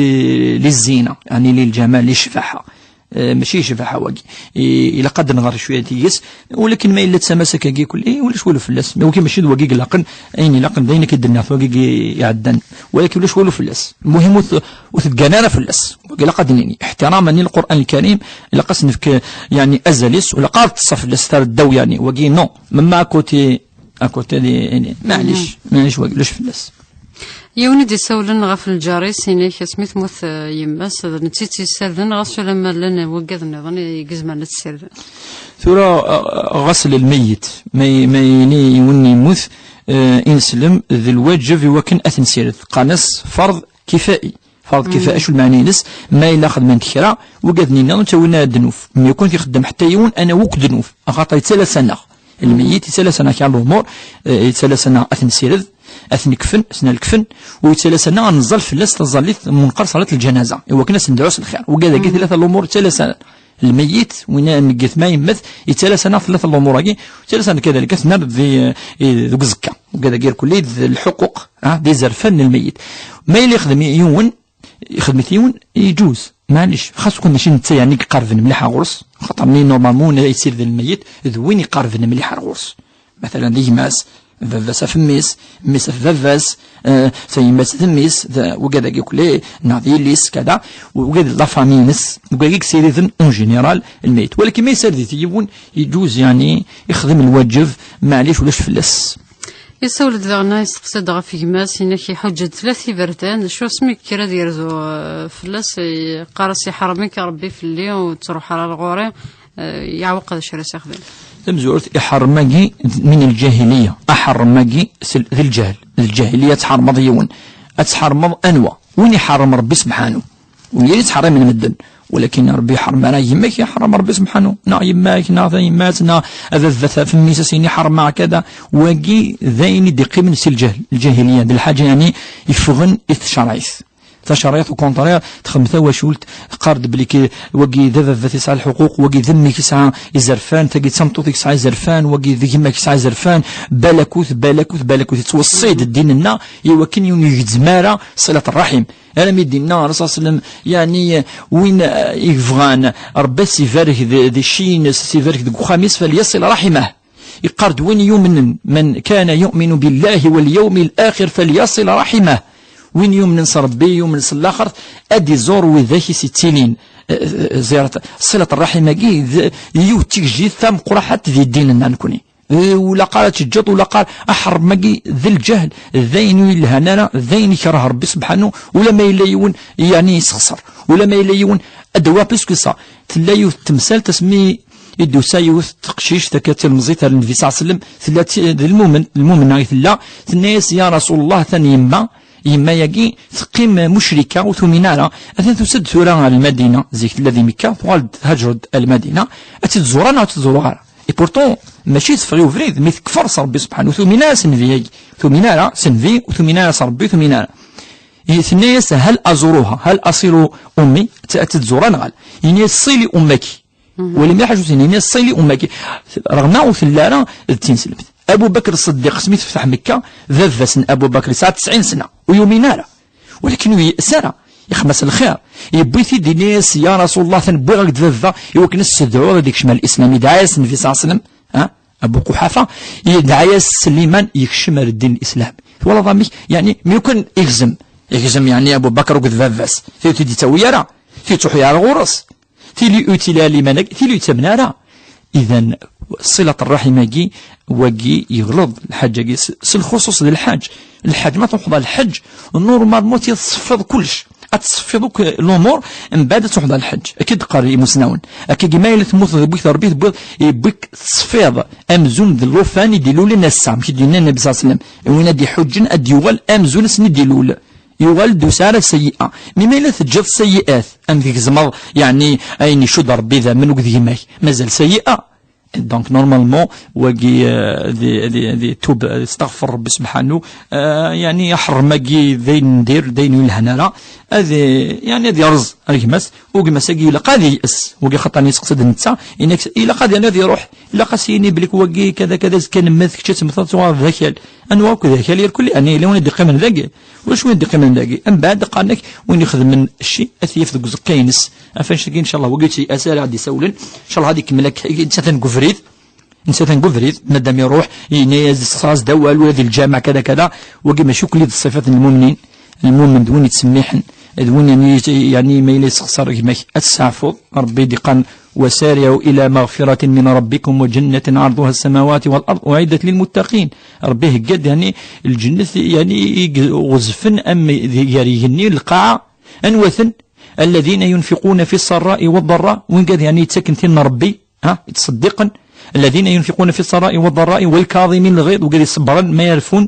li zzina, yeɛni li lǧamal, li ccbaḥa. Eh, mačči ccbaḥa wagi. I-, ilaq ad nɣer cwiya deg-s, walakin ma yella d tama-s akkagi kulli, ulac walu fell-as. Ma wagi mačči d wagi i ilaqen, ayen ilaqen d ayen akka i d-nniɣ, wagi i iɛeddan. Walakin ulac walu fell-as. Lmuhim ur t-, ur teggan ara fell-as. Wagi ilaq ad d-nini. Iḥtiraman i Lqur'an Lkarim, ilaq ad s-nefk, yeɛni, azal-is, u ilaq ad teṭṭes fell-as, tardda-w, yeɛni. Wagi, non. Même à côté, à côté, yeɛni, maɛlic, maɛlic wagi, ulac fell-as. Yiwen i d-isawlen ɣef lǧar-is, yenna-k asmi tmut, eh, yemma-s, d netta i tt-yessaden, ɣas ulamma llan wigad nniḍen i izemren ad t-ssirden. Tura, eh, ɣasel lmeyyet, ma y-, ma yini yiwen yemmut, eh, ineslem, d lwaǧeb i wakken ad t-nessired. Qqaren-as ferḍ kifa'i. Ferḍ kifa'i, acu lmeɛna-ines? Ma yella xedment kra, wigad-nni nniḍen ttawin-aɣ ddnub. Mi ur t-ixeddem ḥetta yiwen, ad nawi akk ddnub. Axaṭer yettalas-aneɣ. Lmeyyit yettalas-aneɣ kra n lumuṛ, eh, yettalas-aneɣ ad t-nessired, ad t-nekfen, ad t-nelkfen, u yettalas-aneɣ ad neẓẓal fell-as taẓallit, ma neqqar ṣalat lǧanaza, i wakken ad s-nedɛu s lxir. Wigad-agi tlata lumuṛ yettalas-aneɣ. Lmeyyit, win ameggit ma yemmet, yettalas-aneɣ tlata n lumuṛ-agi, yettalas-aneɣ kadalik ad t-nerr di, eh, deg uẓekka. Ugad-agi irkelli d lḥuquq, ah, d izerfan n lmeyyit. Ma yella yexdem yiwen, yexdem-it yiwen, yeǧuz. Maɛlic, xas ukun mačči netta, yeɛni, iqerben mliḥ ar ɣur-s, xaṭer-nni normalement win ara yessirden lmeyyit d win iqerben mliḥ ar ɣur-s. Matalan, d gma-s, baba-s af mmi-s, mmi-s af baba-s, eh, tayemmat d mmi-s, d wigad-agi akk, neɣ d yelli-s, kada, wigad d la famille-ines, wigad i yessiriden en général lmeyyit. Walakin ma yessared-it yiwen, yeǧuz, yeɛni, ixdem lwaǧeb, maɛlic ulac fell-as. Yessawel-d daɣen, yesteqsa-d ɣef gma-s, yenna-k iḥuǧǧ-d tlata iberdan, d acu asmi yekker ad yerzu, eh, fell-as, yeqqar-as: "Iḥrem-ik Rebbi fell-i, ur ttruḥ ara ar ɣur-i." Eh, yeɛweq d acu ara s-ixdem. Tamezwarut, iḥrem-agi min lǧahiliya. Aḥrem-agi s-, d lǧahl. D lǧahiliya ad tḥermeḍ yiwen. Ad tḥermeḍ anwa? Win iḥrem Rebbi subḥanu. Win i yettḥerrimen medden. Walakin Rebbi iḥrem ara yemma-k, iḥrem Rebbi subḥanu. Neɣ yemma-k, neɣ tayemmat, neɣ baba-s af mmi-s, ad s-yini ḥermeɣ kada. Wagi d ayen i d-iqqimen si lǧahl. Lǧahiliya d lḥaǧa, yeɛni, yeffɣen i tcerɛit. Tacerriɛt, au contraire, txeddem tawacult, teqqar-d belli k-, wagi d ababat yesɛa lḥuquq, wagi d mmi-k yesɛa izerfan, tagi d tameṭṭut-ik tesɛa izerfan, wagi d gma-k yesɛa izerfan, balakut, balakut, balakut. Yettweṣṣi-d ddin-nneɣ i wakken yiwen ur igezzem ara ṣilat ṛṛaḥim. Armi d-yenna Ṛṛasul ṣalla Llahu ɛalayhi wa sallam, yeɛni, win, eh, i yebɣan Ṛebbi ad s-ibarek d, di cci-ines, ad s-ibarek deg uxxam-is, فليصل رحمه. Yeqqar-d win yumnen, من كان يؤمن بالله واليوم الآخر فليصل رحمه. Win yumnen s Ṛebbi, yumen s laxert, ad iẓur widak i s-ittilin. Eh, eh, ziyarat, ṣilat ṛṛaḥim-agi d yiwet tigejdit tameqqraḥat di ddin-nneɣ nekni. Eh, ur ilaq ara ad teǧǧeḍ, ur ilaq ara, aḥeṛṛem-agi d lǧehl, d ayen ur yelhan ara, d ayen ikreh Ṛebbi subḥanu, ulamma yella yiwen, yeɛni, yessexṣer, ulamma yella yiwen, ad d-awiɣ plus que ça. Tella yiwet temsalt asmi i d-tusa yiwet teqcict akka d tilemẓit ar Nnbi ṣalla Llahu ɛalayhi wa sallam, tella d ti-, d lmumen, lmumen-a i tella, tenna-yas: "Ya Rasul Llah, atan yemma, yemma-agi teqqim mucrika, ur tumin ara, atan tusa-d tura ar Lmadina, zik tella di Mekka, tuɣal-d thaǧer-d ar Lmadina, ad tt-id-tẓur neɣ ad tt-id-tẓur ara?" Et pourtant, mačči teffeɣ i ubrid, mi tekfer s Ṛebbi subḥanu, ur tumin ara s Nnbi-agi, ur tumin ara s Nnbi, ur tumin ara s Ṛebbi, ur tumin ara. I tenna-yas: "هل أزورها؟ هل أصل أمي؟" Ad tt-, ad tt-id-tẓur neɣ ala? Yenna-yas: "صلي أمك." Wali mliḥ acu s-yenna, yenna-yas: "صلي أمك." Rɣma ur tella ara d tineslemt. Abu Bakr Ṣṣeddiq, asmi tefteḥ Mekka, baba-s n Abu Bakr yesɛa tesɛin sna, ur yumin ara. Walakin ur yeyyiɣ ara, ixdem-as lxir. Yewwi-t-id, yenna-yas: "Ya Rasul Llah, atan wwiɣ-ak-d baba, i wakken ad s-tedɛuḍ ad ikcem ar Lislam." Yedɛa-yas Nnbi ṣalla Llahu ɛalayhi wa sallam, ha? Abu Quḥafa, yedɛa-yas s liman, yekcem ar ddin n Lislam. Twalaḍ amek? Yeɛni, mi kan igzem, igzem, yeɛni, Abu Bakr akked baba-s. Tili ur t-id-yettawi ara, tili ur ttruḥu ara ɣur-s, tili ur yettili ara liman-agi, tili ur yettamen ara. Idan, ṣilat ṛṛaḥim-agi, wagi yeɣleḍ, lḥaǧ-agi, s, s lxuṣuṣ d lḥaǧ. Lḥaǧ, ma truḥeḍ ar lḥaǧ, normalement, ad tesfiḍ kullec. Ad tesfiḍ akk lumuṛ, mbeɛd ad truḥeḍ ar lḥaǧ. Akka i d-qqaren imusnawen. Akka, ma yella temmuteḍ, yewwi-k Ṛebbi, tewwiḍ, yewwi-k, tesfiḍ amzun d llufan i d-ilulen ass-a, amek i d-yenna Nnbi ṣalla Llahu ɛalayhi wa sallam. Win ad d-iḥuǧǧen ad d-yuɣal amzun ass-nni d-ilul. Yuɣal-d ur yesɛi ara sayyi'a. Mi ma yella teǧǧiḍ sayyi'at, am tgezmeḍ, yeɛni, ayen icudd Ṛebbi d aman akked gma-k, mazal sayyi'a. Donc, normalement, wagi, euh, di, di, di tub, euh, staɣfer Ṛebbi subḥanu, euh, yeɛni, aḥeṛṛem-agi d ayen n dir, d ayen ur yelhan ara, ad, yeɛni, ad yerẓ ar gma-s, u gma-s-agi ilaq ad yeyes, wagi xaṭer yesseqsa-d netta, inak, ilaq ad, yeɛni, ad iṛuḥ, ilaq ad s-yini belli wagi kada, kada, azekka nemmet, kečč ad temmteḍ, tuɣaleḍ d akal. Anwa akk d akal? Irkelli, yeɛni, yella win i d-iqqimen dagi. Ulac win d-iqqimen dagi. Mbeɛd, qqaren-ak, win ixedmen cci, ad t-yaf deg uẓekka-ines. Ɣef annect-agi, ncallah, wagi ur yettayas ara ad d-isawlen. Ncallah, ad ikemmel akka. Netta atan deg ubrid. Netta atan deg ubrid. Madam iruḥ, yenna-yas, yessexṣer-as-d awal, ula di lǧameɛ, kada, kada. Wagi mačči akk d ṣṣifat n lmumnin. Lmumen d win yettsemmiḥen. D win, yeɛni, yeɛni, ma yella yessexṣer gma-k, ad testeɛfuḍ. Ṛebbi i d-iqqaren: "وسارعوا إلى مغفرة من ربكم وجنة عرضها السماوات والأرض أعدت للمتقين." Ṛebbi ihegga-d, yeɛni, lǧennet, yeɛni, i iɣezfen am di, gar igenni, lqaɛa. Anwa-ten? "الذين ينفقون في السراء والضراء", win gad, yeɛni, yettaken tin n Ṛebbi, ha, yettṣeddiqen. "الذين ينفقون في السراء والضراء والكاظمين الغيظ", win gad iṣebbren ma yerfun.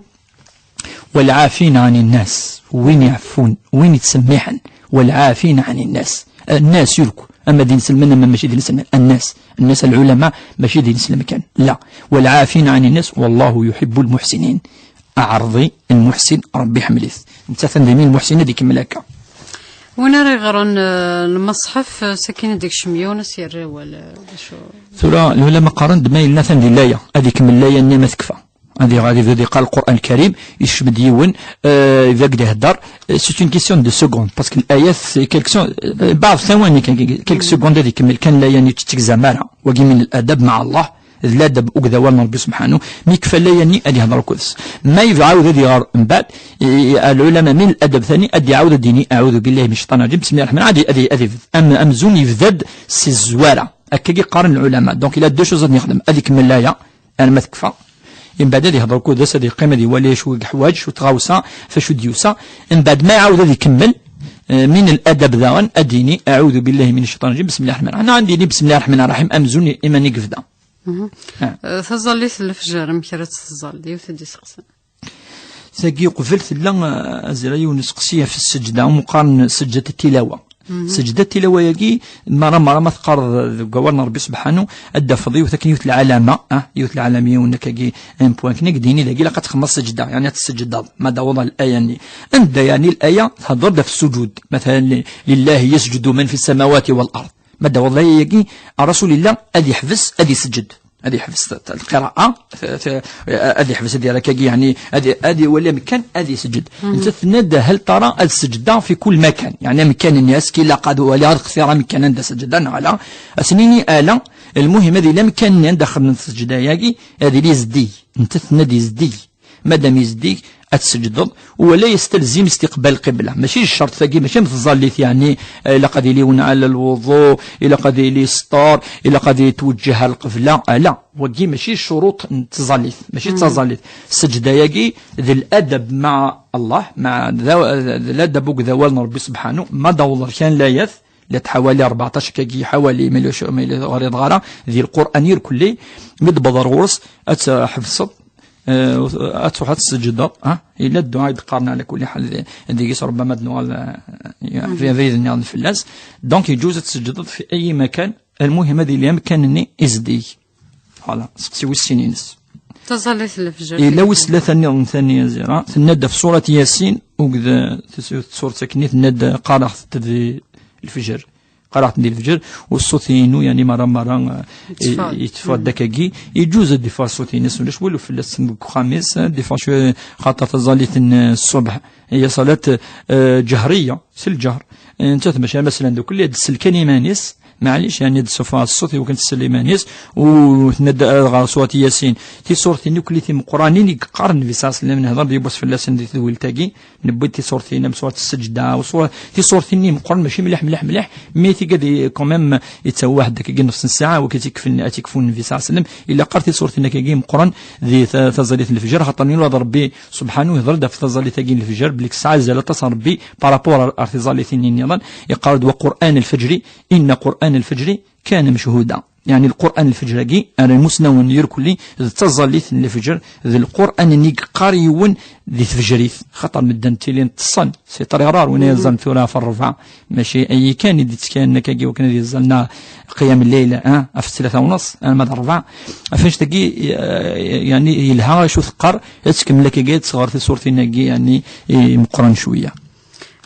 "والعافين عن الناس", win iɛeffun, win yettsemmiḥen. "والعافين عن الناس". Nnas, yurku. Ama d inselmen, ama mačči d inselmen. Nnas. Nnas, lɛulama, mačči d ineslem kan. La. "والعافين عن الناس والله يحب المحسنين". Aɛerḍi, lmuḥsin, Ṛebbi iḥemmel-it. Netta atan d amin lmuḥsin, ad ikemmel akka. Win ara yeɣren, eh, lmeṣḥef, eh, sakin ad d-ikcem yiwen, ad s-yerr awal, eh, d acu? Tura, lulama qqaren-d ma yella atan di laya, ad ikemmel laya-nni ma tekfa. Ad iɣ-, ad ibda iqqar Lqur'an Lkarim, yekcem-d yiwen, eh, ibda ak-d-ihedder, eh, c'est une question de seconde, parce que l'ayat, c'est quelques se-, eh, baɛḍ thawani kan, quelques secondes ad ikemmel kan laya-nni, ur tt-tegzam ara. Wagi min l'adab ma'a Allah, d ladab akked awal n Ṛebbi subḥanu, mi yekfa laya-nni ad ihder akked-s. Ma yebɣa ad iɣer mbeɛd, i, i, lɛulama min ladab tani ad iɛawed ad d-yini, "Aɛudu billahi min cciṭan rajim, bismillahi rahman rahim", ad, ad, ad ibd-, am-, amzun yebda-d si zzwara. Akkagi qqaren lɛulama. Donc, il a deux choses ad yexdem. Ad ikemmel laya, arma tekfa. Mbeɛd ad ihder akked-s, ad yeqqim, ad iwali acu i yeḥwaǧ, acu tɣawsa, f acu d-yusa. Mbeɛd ma iɛawed ad ikemmel, eh, min ladab daɣen, ad d-yini, "Aɛudu billahi min cciṭan rajim, bismillahi rahman rahim." Neɣ ad d-yini, "Bismillahi rahman rahim", amzun iman i yebda. Mhm. Ah. Eh, taẓallit n lefjer, amek ara tt-tẓall? Yiwet ad d-iseqsan. Tagi uqbel tella, eh, azra yiwen useqsi ɣef sseǧda, umi qqaren sseǧda tilawa. Mhm. Sseǧda tilawa-yagi, mara, mara ma teqqareḍ deg wawal n Ṛebbi subḥanu, ad d-tafeḍ yiwet akken, yiwet lɛalama, ah, yiwet lɛalama, yiwen akkagi, un point, akken i k-d-yini dagi, ilaq ad txedmeḍ sseǧda, yeɛni ad tesseǧdeḍ, ma d-taweḍ ɣer laya-nni. Anda, yeɛni, laya thedder-d ɣef ssuǧud, matala, li-, "Lillahi yasǧudu man fi ssamawati wal ard." Ma d-taweḍ laya-agi, Rasulillah ad yeḥbes, ad iseǧǧed. Ad yeḥbes t-, t-, lqira'a, t-, t-, ad yeḥbes ad yerr akkagi, yeɛni ad, ad iwali amkan ad iseǧǧed. Mhm. Nettat tenna-d: "Hal tara ad seǧdeɣ fi kul makan?" Yeɛni amkan-nni, est-ce que ilaq ad waliɣ, ad qtireɣ amkan anda seǧdeɣ neɣ ala? Ad s-nini ala, lmuhim ad yili amkan-nni anda xedment sseǧda-yagi, ad yili zeddig. Nettat tenna-d yezdig. Madam yezdig, ad tseǧdeḍ, wala yestalzim istiqbal lqibla. Mačči d ccerṭ tagi, mačči am tẓallit, yeɛni, eh, ilaq ad yili wen ɛla lwuḍu, ilaq ad yili sṭar, ilaq ad yetweǧǧeh ar lqibla. Ala, wagi mačči d ccuruṭ n tẓallit, mačči d taẓallit. Sseǧda-yagi d ladab ma'a Allah, ma'a, d, d ladab akked awal n Ṛebbi subḥanu, ma d-taweḍ ɣer kan layat, la tḥawali rbeɛṭac akkagi ḥawali, ma yella ur ɣriḍ ara, di Lqur'an irkelli, mi d-tewweḍ ɣur-s, ad tḥebseḍ, eh, ad truḥ ad tseǧdeḍ, ha? Yella dduɛa i d-qqaren ɛla kulli ḥal di-, deg-s, rubbama ad nuɣal, eh, abrid nniḍen fell-as. Donc, yeǧuz ad tseǧdeḍ fi ayi makan, lmuhim ad yili amkan-nni izdig. Voilà, seqsi wis sin-ines. Taẓallit n lefjer. Yella wis tlata nniḍen tani, azra. Tenna-d ɣef surat Yasin, ugd, tis-, surat akkenni, tenna-d qqareɣ-tent di lefjer. Qqareɣ-tent di lefjer, u ṣṣut-inu, yeɛni, mara, mara, eh, yetteffeɣ-d akkagi. Yeǧuz ad d-iffeɣ ṣṣut-ines, ulac walu fell-as deg uxxam-is, ad d-iffeɣ cwi, xaṭer taẓallit n, eh, ṣṣubḥ, hija ṣalat, eh, ǧehriya, s lǧehr. Eh, nettat mačči am aslan dukli, ad d-tsel kan iman-is, maɛlic, yeɛni ad d-tessufeɣ ṣṣut i wakken ad tsel iman-is, u tenna-d, eh, ɣer surat Yasin, tiṣuṛtin akk timeqqranin i yeqqar Nnbi ṣalla Llahu ɛalayhi wa sallam, nehder-d yiwwas fell-asen di tedwilt-agi, newwi-d tiṣuṛtin am surat Sseǧda, u surat, tiṣuṛtin-nni meqqren mačči mliḥ, mliḥ, mliḥ, mais tigad i, quand même, yettawi waḥed akkagi nnefs n ssaɛa, wagi ad tikfun, ad tikfun Nnbi ṣalla Llahu ɛalayhi wa sallam, illa qqar tiṣuṛtin akkagi meqqren di ta-, taẓallit n lefjer, xaṭer yennul-aɣ-d Ṛebbi subḥanu, ihder-d ɣef taẓallit-agi n lefjer, belli tesɛa azal aṭas Ṛebbi par rapport ar, ar tiẓallitin-nni nniḍen, iqqar-d: "Wa Qur'an al-fajri, inna Qur'an al-fajri kana machhuda." Yeɛni Lqur'an n lfeǧr-agi, ara imusnawen irkelli, d taẓallit n lefjer, d Lqur'an-nni i yeqqar yiwen di tfejrit. Xaṭer medden ttilin ṭṭsen, c'est très rare win yeẓẓan tura ɣef rrebɛa. Mačči ayi kan i d-ittekkan akkagi wakken ad yeẓẓal, neɣ qiyam lleyl, ah, ɣef tlata u nneṣ, arma d rrebɛa. Ɣef annect-agi, eh, yeɛni yelha acu teqqar, ad tkemmel akkagi, ad tɣer tiṣuṛtin-agi, yeɛni, i meqqren cwiya.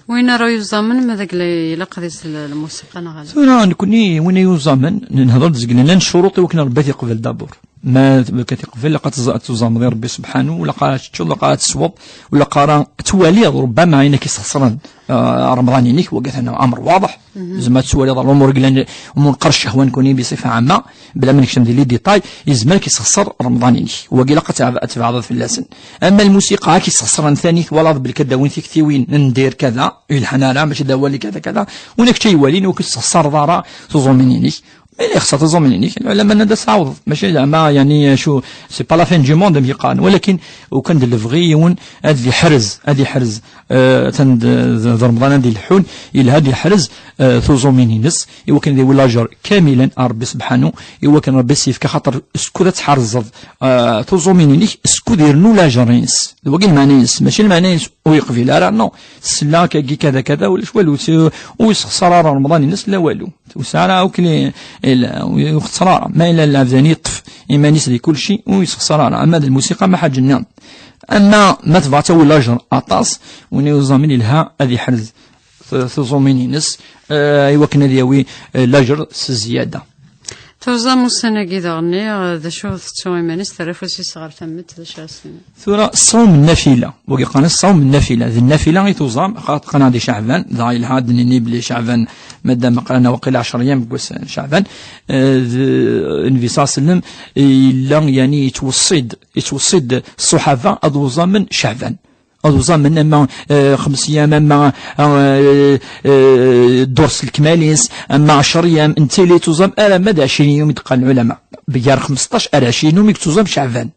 Win ara yuẓamen, ma d agla ilaq ad isel lmusiqa neɣ ala? Tura, nekkni, win ay yuẓamen, nehder-d zgelli llan ccuruṭ i wakken Rebbi ad t-iqbel d'abord. Ma d-, ad t-iqbel, ilaq ad tẓ-, ad tuẓameḍ i Rebbi subḥanu, ilaq ad teččeḍ, ilaq ad tesweḍ, ilaq ara twaliḍ, rubbama, ayen akka isxeṣren, ah, Remḍan-inek, wagi atan amr waḍeḥ. Mhm. Zma ad twaliḍ ɣer umur yellan, umur qer ccehwa nekkni, bisifa ɛamma, bla ma nekcem di les détails, yezmer ad k-isxeṣṣer Remḍan-inek. Wagi ilaq ad tɛeb-, ad tbeɛdeḍ fell-asen. Ama lmusiqa ad k-isxeṣren tani, twalaḍ belli ad d-awin tiktiwin n dir kada, ur yelḥan ara, mačči d awal kada kada, win akka i yewwalin, ur k-tessexṣareḍ ara tuẓumin-inek. Ma yella yexṣer tuẓumin-inek, lɛulama nnan-d ad tɛawdeḍ. Mačči d ama, yeɛni, acu, c'est pas la fin du monde, amek i qqaren. Walakin, ukan d lebɣi yiwen ad iḥrez, ad iḥrez, eh, atan d, d, d Remḍan ad ileḥḥun, yelha ad iḥrez, eh, tuẓumin-ines, i wakken ad yawi lajer kamilen ar Rebbi subḥanu, i wakken Rebbi s-yefka, xaṭer skud ad tḥerzeḍ, eh, tuẓumin-inek, skud irnu lajer-ines. D wagi lmeɛna-ines, mačči lmeɛna-ines ur yeqbil ara, non. Tesla akkagi kada kada, ulac walu, si-, ur yessexṣar ara Remḍan-ines, la walu. Ur yesɛi ara akk li-, il-, ur yexṣer ara. Ma yella lɛebd-nni yeṭṭef iman-is di kulci, ur yessexṣar ara. Ama d lmusiqa, ma ḥaǧa nniḍen. Ama ma tebɣa ad tawi lajer aṭas, win yuẓamen yelha ad iḥrez t- tuẓumin-ines, eh, i wakken ad yawi, eh, lajer s zzyada. Tuẓam ussan-agi daɣen-nni, eh, d acu tettu iman-is, terra afus-is ɣer tammet, d acu ara s-tiniḍ? Tura, ṣṣawm n nafila, wagi qqaren ṣṣawm n nafila, d nafila i tuẓam, xaṭ qqaren di Caɛban, dɣa yelha ad d-nini belli Caɛban, madam qqaren waqila ɛecr yam deg wass n Caɛban, eh, d, Nnbi ṣalla Llahu ɛalayhi wa sallam, yella, yani, yettweṣṣi-d, yettweṣṣi-d ṣṣuḥaba ad uẓamen Caɛban. Ad uẓamen ama, eh, xems yam, ama, eh, eh, ddurs lekmal-is, ama ɛecr yam, n tili tuẓam, alamma d ɛecrin yum i d-qqaren lɛulama. Gar xmesṭac ar ɛecrin yum i yettuẓam Caɛban.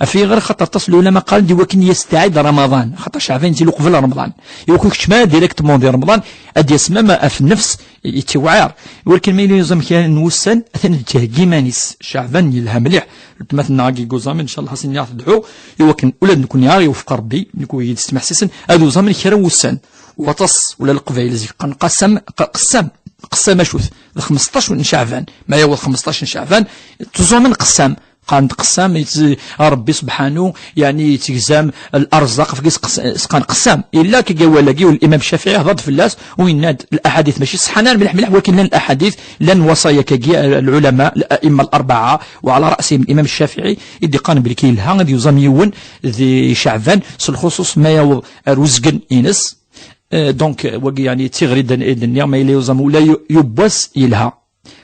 Af ayɣer? Xaṭer aṭas n lɛulama qqaren-d i wakken yesteɛid Ramaḍan, xaṭer Caɛban yettili uqbel Ramaḍan. I wakken kečč ma directement di Ramaḍan, ad d-yas mama af nnefs, yettewɛir. Walakin ma yella yuẓam kra n wussan, atan ad d-yeheggi iman-is. Caɛban yelha mliḥ. Weltma-tneɣ-agi deg uẓamen, ncallah, ass-nni ad tedɛu, i wakken ula d nekkni ara yewfeq Rebbi, nekk wigi d-smeḥsisen, ad uẓamen kra n wussan. Waṭas, ula Leqbayel zik qqaren qasam, q-, qessam, qessam acu-t? D xmesṭac n Caɛban. Ma yaweḍ xmesṭac n Caɛban, ttuẓamen qessam. Qqaren-d qessam, yet-, Rebbi subḥanu, yani, yettegzam l-arzaq, ɣef gis qes-, s-, qqaren qessam. Illa kagi awal-agi, u Limam Ccafiɛi hḍer-d fell-as, u yenna-d, laḥadit mačči ṣeḥḥan ara mliḥ mliḥ, walakin llan laḥadit, llan lwaṣaya kagi, lɛulama, l-aimma l-arbaɛa, wa ɛla raṣihim Limam Ccafiɛi, i d-iqqaren belli yelha ad yuẓam yiwen di Caɛban, s lxuṣuṣ ma yaweḍ ar uzgen-ines. Eh, donc, wagi, yani, d tiɣri d-, i d-nniɣ, ma yella yuẓam ula yu-, yiwwas yelha.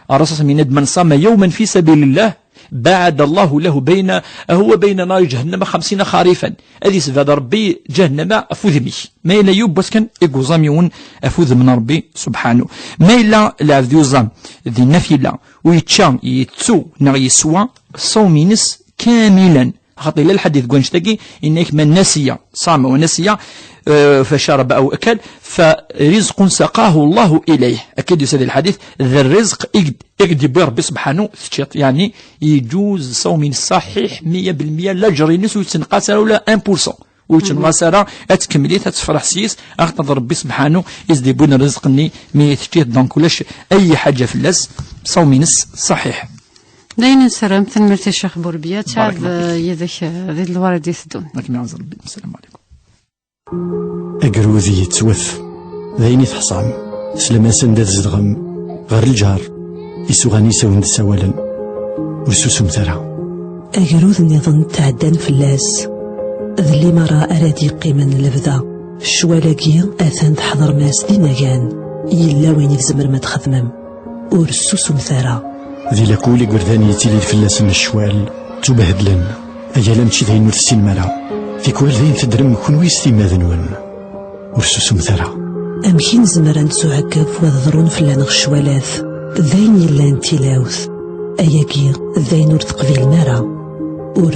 Ṛṛasul yenna-d: "من صام يوما في سبيل الله بعد الله له بينه وبين نار جهنم خمسين خريفا." Ad yesbad Ṛebbi ǧahennama ɣef wudem-ik. Ma yella yiwwas kan i yuẓam yiwen ɣef wudem n Ṛebbi subḥanu. Ma yella lɛebd yuẓam di nafila, u yečča, yettu, neɣ yeswa, ṣṣawm-ines kamilan. Xaṭi, yella lḥadit deg wannect-agi, yenna-k: "من نسي صام ونسي، eh, فشرب أو أكل، فرزق ساقه الله إليه." Akka d-yusa di lḥadit, d rrizq i k-d-, i k-d-yewwi Rebbi subḥanu, teččiḍ. Yani, yeǧuz ṣṣawm-ines ṣaḥiḥ, meyya belmeyya, laǧer-ines ur yettenqas ara ula un pour cent. Ur yettenqas ara, ad tkemmel-it, ad tefreḥ s-yes, axaṭer d Rebbi subḥanu i s-d-yewwin rrizq-nni, mi teččiḍ, donc ulac ay ḥaǧa fell-as, ṣṣawm-ines ṣaḥiḥ. D ayen i nessaram, tanemmirt i Ccix Burbiya, ad tɛad, eh, yid-k, eh, di ddwar i d-iteddun. Ad kem-iɛuzz Rebbi. Assalamu ɛalaykum. Agrud yettwet, d ayen i teḥṣam, teslam-as anda tzedɣem, ɣer lǧar, isuɣan-is a wen-d-ssawalen. Ur susumt ara. Agrud nniḍen tɛeddan fell-as, d limaṛa ara d-yeqqimen lebda. Ccwal-agi atan teḥḍrem-as d inagan, yella wayen i tzemrem ad txedmem. Ur ssusumet ara. Di lakul igerdan yettilid fell-asen ccwal, ttubhedlen, ayala mačči d ayen ur tessinem ara. Tikwal d ayen teddrem kenwi s timmad-nwen. Ur ssusumet ara. Amek i nezmer ad nettuɛeggeb wa d-ḍrun fell-aneɣ ccwalat? D ayen yellan d tilawt. Ayagi d ayen ur teqbilem ara. Ur